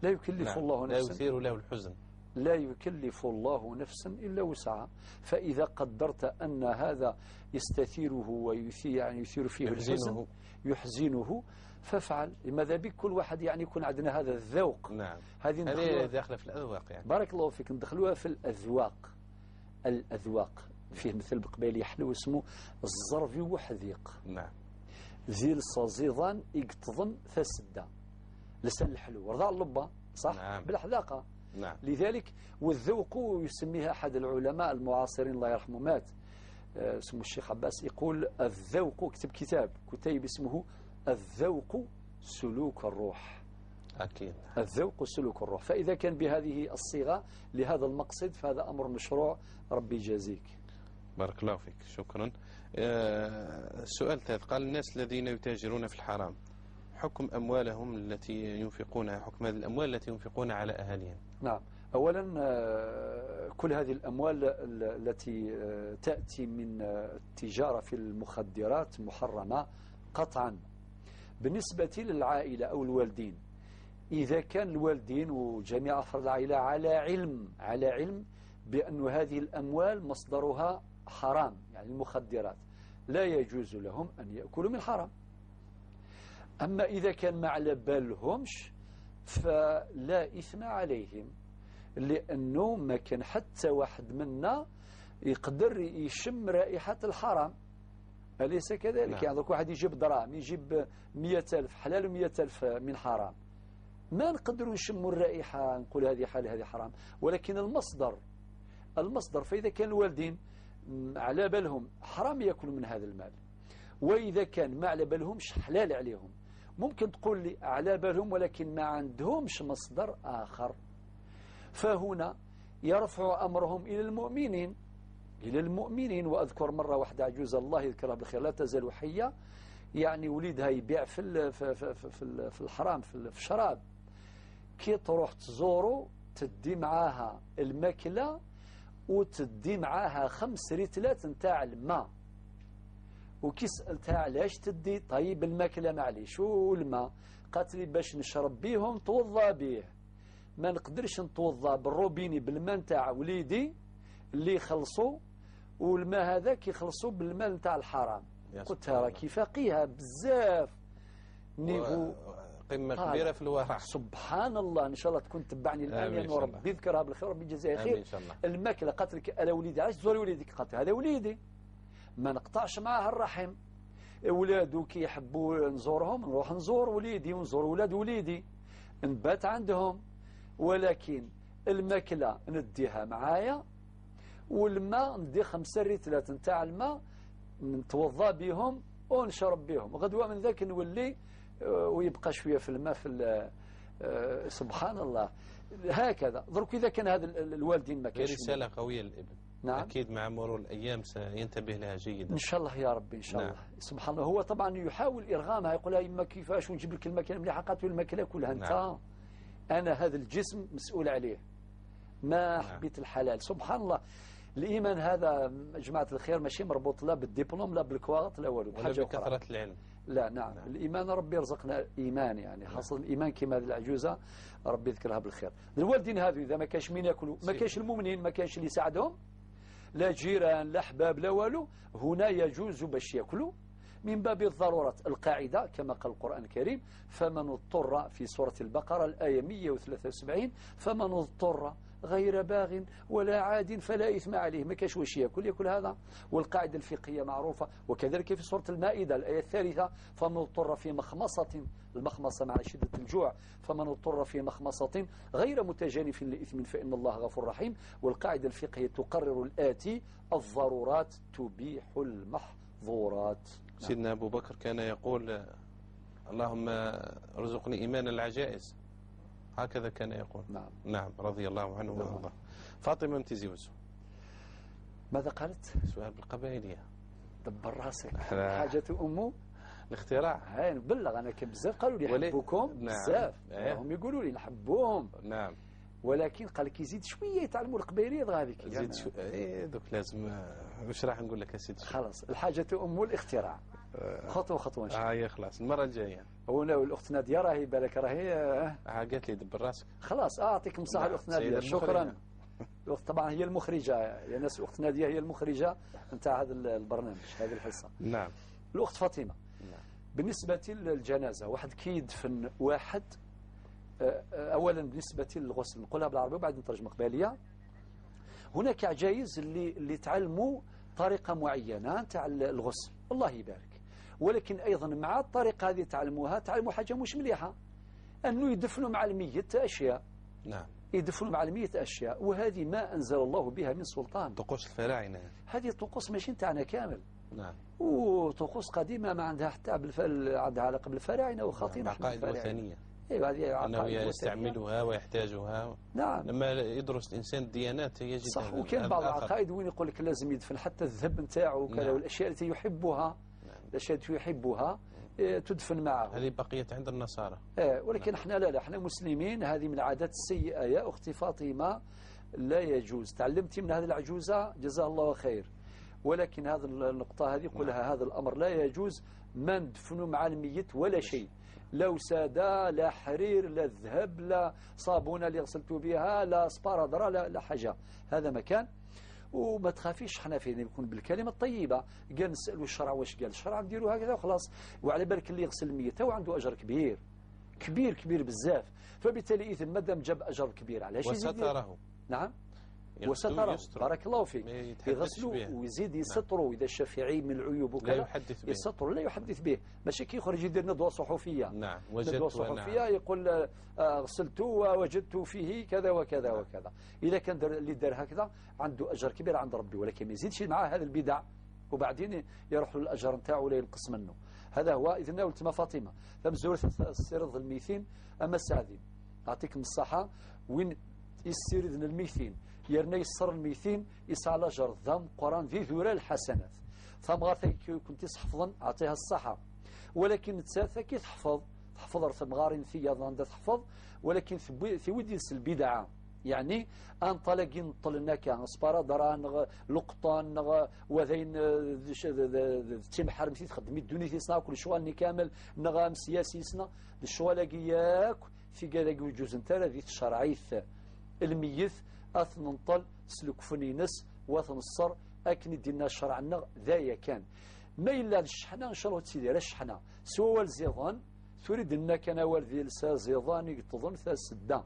S3: لا يكلف
S2: نعم.
S3: الله نفسا،
S2: لا يثير له الحزن،
S3: لا يكلف الله نفسا إلا وسعها. فإذا قدرت أن هذا يستثيره ويثير يعني يثير فيه الحزن يحزنه فافعل. لماذا بك كل واحد يعني يكون عندنا هذا الذوق.
S2: نعم.
S3: هذه
S2: داخله في الأذواق يعني.
S3: بارك الله فيك، ندخلوها في الأذواق. الأذواق فيه مثل بقبالي حلو اسمه الزرفي وحذيق.
S2: نعم.
S3: ذي الصزيضان يقتضن فسدة لسان الحلو رضا اللبة صح؟
S2: نعم.
S3: بالحذاقة.
S2: نعم.
S3: لذلك والذوق يسميها أحد العلماء المعاصرين الله يرحمه مات، اسمه الشيخ عباس، يقول الذوق، كتب كتاب كتيب اسمه الذوق سلوك الروح.
S2: أكيد.
S3: الذوق سلوك الروح. فإذا كان بهذه الصيغة لهذا المقصد فهذا أمر مشروع، ربي يجازيك.
S2: بارك الله فيك، شكرا. السؤال الثالث، قال الناس الذين يتاجرون في الحرام حكم أموالهم التي ينفقونها، حكم هذه الأموال التي ينفقونها على أهاليهم.
S3: نعم. أولا كل هذه الأموال التي تأتي من التجارة في المخدرات محرمة قطعا. بالنسبة للعائلة أو الوالدين، إذا كان الوالدين وجميع أفراد العائلة على علم بأن هذه الأموال مصدرها حرام، يعني المخدرات، لا يجوز لهم أن يأكلوا من حرام. أما إذا كان ما على بالهمش فلا إثم عليهم، لأنه ما كان حتى واحد منا يقدر يشم رائحة الحرام، أليس كذلك؟
S2: نعم.
S3: يعني واحد يجيب دراهم، يجيب 100,000 حلال و100,000 من حرام، ما نقدروا نشموا الرائحة نقول هذه حلال هذه حرام، ولكن المصدر فإذا كان الوالدين على بالهم حرام يأكلوا من هذا المال، وإذا كان ما على بالهمش حلال عليهم. ممكن تقول لي على بالهم ولكن ما عندهمش مصدر آخر، فهنا يرفع أمرهم إلى المؤمنين، إلى المؤمنين. وأذكر مرة واحدة عجوزة الله يذكرها بالخير لا تزال حية، يعني وليدها يبيع في في الحرام في الشراب، كي تروح تزورو تدي معاها الماكلة وتدي معاها 5 ريتلات نتاع الماء، وكي سألتها علاش تدي طيب الماكلة معليش والماء، قالت لي باش نشرب بيهم توضى بيه، ما نقدرش نتوضى بالروبيني بالماء نتاع وليدي اللي يخلصوا، والماء هذا كيخلصوا بالماء نتاع الحرام. قلت لها راكي فقيهه بزاف، niveau
S2: قمه كبيره في الورع.
S3: سبحان الله، ان شاء الله تكون تبعني الان يعني، وربي يذكرها بالخير وربي يجازيها خير.
S2: ان شاء الله.
S3: الماكله قالت لك انا وليدي علاش تزوري وليدك؟ قالت هذا وليدي ما نقطعش معاه الرحم. ولادو كي يحبوا نزورهم نروح نزور وليدي ونزور ولاد وليدي، نبات عندهم، ولكن الماكلة نديها معايا، والماء ندي 5 ريتلات نتاع الماء نتوضا بهم ونشرب بهم، غدوة من ذاك نولي ويبقى شوية في الماء في سبحان الله. هكذا درك إذا كان هذا الوالدين ما كانش.
S2: رسالة قوية للابن. نعم. أكيد مع مرور الأيام سينتبه لها جيدا
S3: إن شاء الله يا ربي إن شاء الله. سبحان الله. هو طبعا يحاول إرغامها، يقول لها إما كيفاش ونجيب لك الماكلة مليحة، قالت له الماكلة كلها أنت. نعم. أنا هذا الجسم مسؤول عليه، ما نعم. حبيت الحلال. سبحان الله. الإيمان هذا جماعة الخير ماشي مربوط لا بالدبلوم لا بالكواغط لا والو،
S2: ولا بكثرة العلم.
S3: لا نعم. نعم. الإيمان ربي يرزقنا إيمان يعني، خاصة الإيمان كما هذه العجوزة ربي يذكرها بالخير. الوالدين هذو إذا ما كانش مين ياكلوا، ما كانش المؤمنين، ما كانش اللي يساعدهم، لا جيران لا أحباب لا والو، هنا يجوز باش ياكلوا من باب الضرورة. القاعدة كما قال القرآن الكريم: فمن اضطر، في سورة البقرة الآية 173، فمن اضطر غير باغ ولا عاد فلا إثم عليه. ما كاش واش ياكل ياكل هذا. والقاعدة الفقهية معروفة. وكذلك في سورة المائدة الآية 3: فمن اضطر في مخمصة، المخمصة مع شدة الجوع، فمن اضطر في مخمصة غير متجانف لإثم فإن الله غفور رحيم. والقاعدة الفقهية تقرر الآتي: الضرورات تبيح المحظورات.
S2: سيدنا أبو بكر كان يقول: اللهم ارزقني إيمان العجائز، هكذا كان يقول. نعم. نعم رضي الله عنه وارضاه. فاطمة امتزيوز
S3: ماذا قالت؟
S2: سؤال بالقبائلية.
S3: دبر راسك. حاجة أمه
S2: الاختراع.
S3: هاي نبلغ أنا كان بزاف قالوا لي حبوكم. نعم. بزاف. هم يقولوا لي نحبوهم. نعم. ولكن قال لك يزيد شوية يتعلموا القبائليه هذيك.
S2: زيد شوية إيه دوك لازم. واش راح نقول لك يا سيدي؟
S3: خلاص الحاجة أم الاختراع. خطوة خطوة ان شاء الله.
S2: يا خلاص المرة الجاية.
S3: هو الاخت ناديه راهي بالك راهي
S2: قالت لي دبر راسك.
S3: خلاص اعطيكم الصحة الاخت ناديه. شكرا. الاخت طبعا هي المخرجة يا ناس، الاخت ناديه هي المخرجة نتاع هذا البرنامج هذه الحصة. نعم. الاخت فاطمة. نعم. بالنسبة للجنازة، واحد كي يدفن واحد، اولا بالنسبة للغسل نقولها بالعربية وبعد نترجم قباليه. هناك عجايز اللي تعلموا طريقه معينة تاع الغسل، الله يبارك، ولكن ايضا مع الطريقة هذه تعلموها تعلموا حاجة مش مليحة، انه يدفنوا مع الميت اشياء. نعم. يدفنوا مع الميت اشياء، وهذه ما انزل الله بها من سلطان.
S2: طقوس الفراعنة
S3: هذه طقوس ماشي نتاعنا كامل.
S2: نعم.
S3: وطقوس قديمة ما عندها حتى عندها علاقة بالفراعنه وخاطينا.
S2: عقائد وثنية.
S3: ايوه هذه
S2: انه يستعملها ويحتاجها.
S3: نعم.
S2: لما يدرس الانسان الديانات يجد
S3: صح. وكان بعض العقائد وين يقول لك لازم يدفن حتى الذهب نتاعو وكذا. نعم. والاشياء التي يحبها. نعم. الاشياء التي يحبها تدفن معه.
S2: هذه بقيت عند النصارى.
S3: ولكن احنا لا احنا مسلمين، هذه من العادات السيئة يا اختي فاطمة، لا يجوز. تعلمتي من هذه العجوزة جزاها الله خير، ولكن هذه النقطة هذه قولها. نعم. هذا الامر لا يجوز، ما ندفنوا مع الميت ولا شيء، لا وسادة لا حرير لا ذهب لا صابونة اللي غسلتوا بها لا سبارادرا لا حاجة. هذا مكان. وما تخافيش، حنا فين يكون بالكلمة الطيبة، قال نسألوا الشرع واش قال الشرع نديروا هكذا وخلاص. وعلى بالك اللي يغسل الميت هو عنده أجر كبير كبير كبير بزاف، فبالتالي إذن مادام جاب أجر كبير علاش
S2: وستره.
S3: نعم وستره، بارك الله فيك، يغسلوا ويزيد يستروا. إذا الشافعي من العيوب وكذا
S2: لا يحدث به،
S3: يستروا لا يحدث به، ماشي كي يخرج يدير ندوة صحفية.
S2: نعم.
S3: ندوة صحفية. نعم. يقول غسلته ووجدت فيه كذا وكذا. نعم. وكذا. إذا كان اللي دار هكذا عنده أجر كبير عند ربي، ولكن ما يزيدش معاه هذا البدع وبعدين يروح له الأجر نتاعو ولا ينقص منه. هذا هو. إذن قلت ما فاطمة فمزورة السرد الميثين أما السعدين، أعطيكم الصحة. وين يسير الميثين يرنا يسر الميثين يسعى لاجر ذم قران ذي ذرا الحسنات. ثمغارتك كنت تحفظا اعطيها الصحة، ولكن تساثا كي تحفظ ثمغارين في عندها تحفظ، ولكن ثودي البدعة يعني ان طلقين طلناك سبارادران لقطان وذين تيمحرم تخدمي الدنيا تيصنع كل شغل كامل نغام سياسي يصنع الشغل ياك في قال يجوز انت ذي الشرعيث الميت أثننطل سلك فنينس وثنصر أكن دينا شرعنا ذايا كان ما إلا الشحنة إن شاء الله تسيدي الشحنة سوى الزيضان تريد لنا كان والدي لسا زيضان يقتضن ثا سدا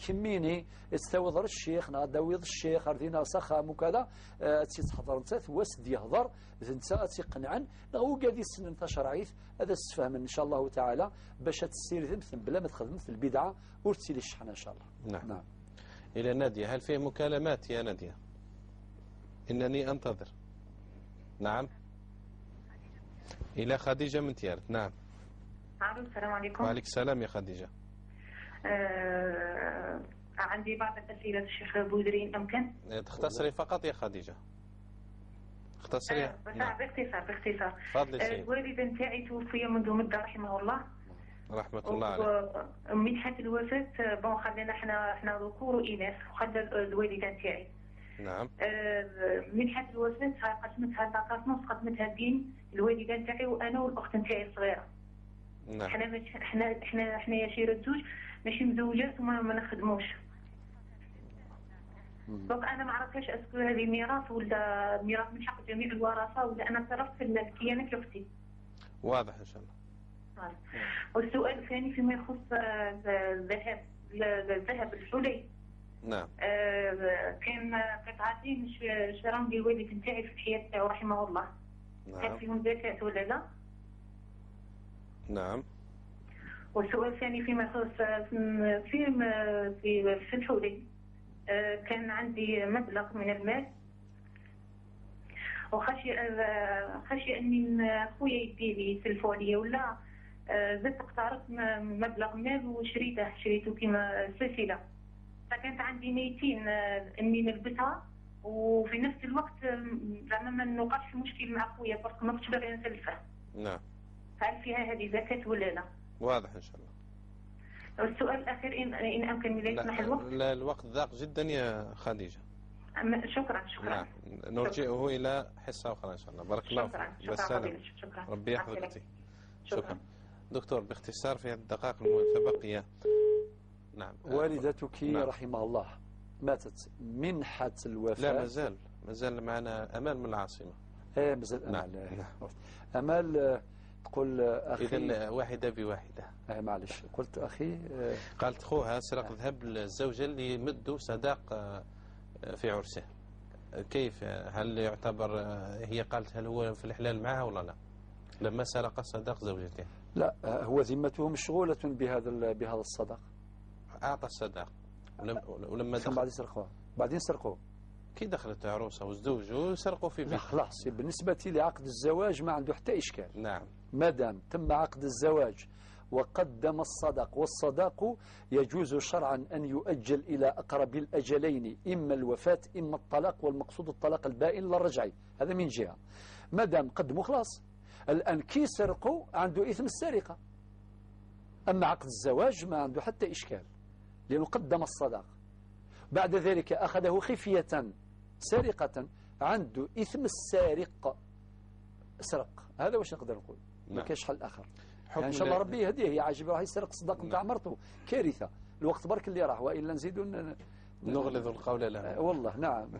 S3: كميني استوضر الشيخ نغداويض الشيخ ردينا سخام وكذا تحضر انت واسد يهضر انت تيقنعن نغو قادي السنن تشرعيث هذا استفهم ان شاء الله تعالى باش تسير ذمث بلا ما تخدم في البدعة ورتسيلي الشحنة ان شاء الله.
S2: نعم. نعم. الى ناديه، هل فيه مكالمات يا ناديه؟ انني انتظر. نعم. الى خديجة من تيارت. نعم.
S9: السلام عليكم.
S2: وعليك السلام يا خديجة.
S9: عندي بعض الأسئلة الشيخ بودرين أمكن؟
S2: تختصري فقط يا خديجة. اختصري.
S9: نعم. باختصار باختصار.
S2: تفضلي سيدي.
S9: الوالدة نتاعي توفي منذ مدة رحمه الله.
S2: رحمة الله عليه.
S9: منحة الوفاة bon خلينا احنا ذكور وإناث وخلى الوالدة نتاعي.
S2: نعم.
S9: منحة الوفاة قسمتها تقاسمت قسمتها بين الوالدة نتاعي وأنا والأخت نتاعي الصغيرة.
S2: نعم.
S9: حنا حنا يا شيرة زوج ماشي مزوجات وما نخدموش. donc انا ما عرفتش est-ce que هذه ميراث ولا ميراث من حق جميع الورثة ولا انا تصرفت في الملكية انا كاختي.
S2: واضح ان شاء الله.
S9: والسؤال الثاني فيما يخص الذهب الحلي.
S2: نعم.
S9: كان قطعتين شراهم لي الوالد نتاعي في الحياة تاعو رحمه الله.
S2: نعم.
S9: كان فيهم زكاة ولا لا؟
S2: نعم.
S9: والسؤال الثاني فيما يخص في في في الحلي، كان عندي مبلغ من المال وخشي خشي اني خويا يدي لي يسلفوا عليا ولا، زدت اقترضت مبلغ مال وشريته كيما سلسلة، فكانت عندي نيتين اني نلبسها وفي نفس الوقت زعما ما نوقعش في مشكل مع خويا parce que ما كنتش باغي نسلفه.
S2: نعم.
S9: هل فيها هذه زكاة ولا لا؟
S2: واضح إن شاء الله.
S9: السؤال الأخير إن أمكن لا يسمح الوقت.
S2: لا الوقت ضاق جدا يا خديجة.
S9: شكرا شكرا.
S2: نعم نرجئه إلى حصة أخرى إن شاء الله. بارك الله فيك.
S9: شكرا شكرا.
S2: ربي يحفظك. شكرا. دكتور باختصار في الدقائق المتبقية. نعم.
S3: والدتك
S2: نعم.
S3: رحمها الله ماتت منحة الوفاة.
S2: لا مازال معنا أمال من العاصمة.
S3: إيه مازال أمال.
S2: نعم. نعم.
S3: أمال تقول أخي.
S2: إذا واحدة بواحدة.
S3: معلش قلت أخي.
S2: قالت خوها سرق ذهب الزوجة اللي مدوا صداق في عرسه. كيف هل يعتبر، هي قالت هل هو في الحلال معها ولا لا لما سرق صداق زوجته؟
S3: لا هو ذمته مشغولة بهذا الصداق.
S2: أعطى الصداق ولما دخل
S3: بعدين سرقوه. بعدين سرقوه
S2: كي دخلت عروسه وزوجه سرقوا في بيت.
S3: خلاص بالنسبة لعقد الزواج ما عنده حتى إشكال.
S2: نعم.
S3: ما دام تم عقد الزواج وقدم الصداق، والصداق يجوز شرعا أن يؤجل إلى أقرب الأجلين، إما الوفاة إما الطلاق، والمقصود الطلاق البائن للرجعي، هذا من جهة. ما دام قدموا خلاص. الآن كي سرقوا عنده إثم السرقة، أما عقد الزواج ما عنده حتى إشكال لأنه قدم الصداق. بعد ذلك أخذه خفية سرقة، عنده إثم السارق، سرق. هذا واش نقدر نقول. ما كاينش حل آخر. يعني إن شاء الله ربي يهديه. يا عجيب راح يسرق صداق نتاع مرته، كارثة. الوقت برك اللي راح، وإلا نزيدوا
S2: نغلظ القول له.
S3: والله نعم.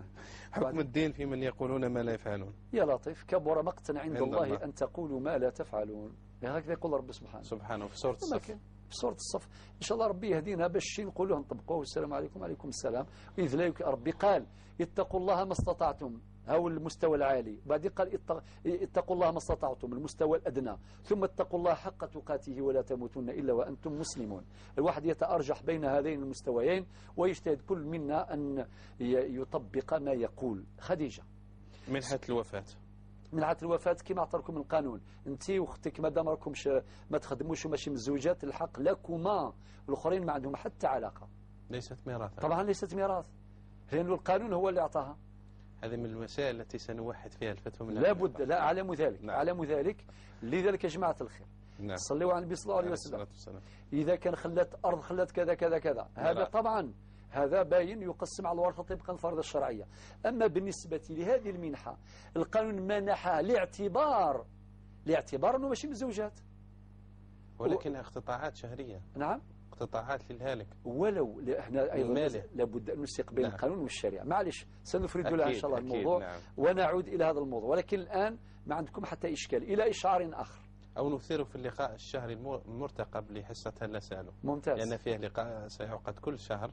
S2: حكم الدين في من يقولون ما لا يفعلون.
S3: يا لطيف، كبر مقتا عند الله أن تقولوا ما لا تفعلون. هكذا يقول رب سبحانه.
S2: سبحانه في سورة الصف.
S3: في سورة الصف. إن شاء الله ربي يهدينا باش شي نقولوه نطبقوه. والسلام عليكم. وعليكم السلام. إذ لا ربي قال اتقوا الله ما استطعتم، هو المستوى العالي. بعدين قال اتقوا الله ما استطعتم، المستوى الأدنى. ثم اتقوا الله حق تقاته ولا تموتن إلا وأنتم مسلمون. الواحد يتأرجح بين هذين المستويين ويجتهد كل منا أن يطبق ما يقول. خديجة
S2: منحة الوفاة.
S3: منحة الوفاة كما اعطاكم القانون، انت واختك ما دام راكم ما تخدموش وماشي مزوجات الحق لكما، والاخرين ما عندهم حتى علاقة.
S2: ليست ميراث.
S3: طبعا ليست ميراث، لأن القانون هو اللي اعطاها.
S2: هذه من المسائل التي سنوحد فيها الفتوى من
S3: لابد. لا أعلم ذلك.
S2: نعم.
S3: أعلم ذلك. لذلك يا جماعة الخير،
S2: نعم،
S3: صلوا على النبي صلى الله عليه وسلم. إذا كان خلت أرض خلت كذا كذا كذا، هذا طبعا هذا باين يقسم على الورثة طبقا الفرض الشرعية. أما بالنسبة لهذه المنحة القانون منحها لاعتبار أنه ماشي مزوجات،
S2: ولكنها اقتطاعات شهرية.
S3: نعم،
S2: اقتطاعات للهالك.
S3: ولو احنا ايضا لابد ان نسيق بين
S2: نعم.
S3: القانون والشريعة. معلش سنفرد لها ان شاء الله الموضوع.
S2: نعم.
S3: ونعود الى هذا الموضوع، ولكن الان ما عندكم حتى اشكال. الى اشعار اخر.
S2: أو نثيره في اللقاء الشهري المرتقب لحصة هلا سألوا.
S3: ممتاز.
S2: لأن فيه لقاء سيعقد كل شهر.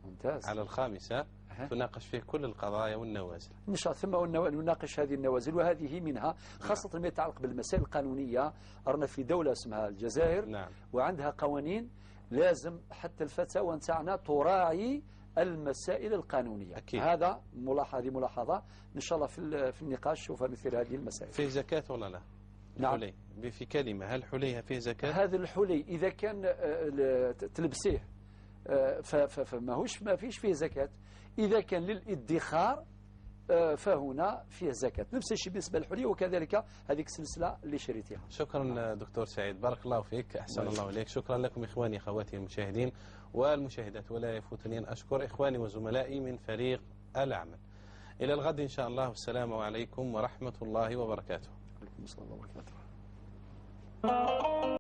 S3: ممتاز.
S2: على 5 تناقش فيه كل القضايا والنوازل.
S3: إن شاء الله، ثم نناقش هذه النوازل وهذه منها خاصة ما يتعلق بالمسائل القانونية. رانا في دولة اسمها الجزائر. وعندها قوانين، لازم حتى الفتاوى نتاعنا تراعي المسائل القانونية.
S2: أكيد.
S3: هذا ملاحظة، هذه ملاحظة إن شاء الله في النقاش سوف نثير هذه المسائل.
S2: فيه زكاة ولا لا؟
S3: نعم.
S2: الحلي. في كلمة، هل حليها فيه زكاة؟
S3: هذا الحلي إذا كان تلبسيه فماهوش ما فيش فيه زكاة. إذا كان للادخار فهنا فيه زكاة. نفس الشيء بالنسبة للحلي وكذلك هذيك السلسلة اللي شريتيها.
S2: شكرا دكتور سعيد، بارك الله فيك، أحسن الله إليك. شكرا لكم إخواني أخواتي المشاهدين والمشاهدات، ولا يفوتني أن أشكر إخواني وزملائي من فريق العمل. إلى الغد إن شاء الله، والسلام عليكم ورحمة الله وبركاته.
S3: عليكم السلام وبركاته.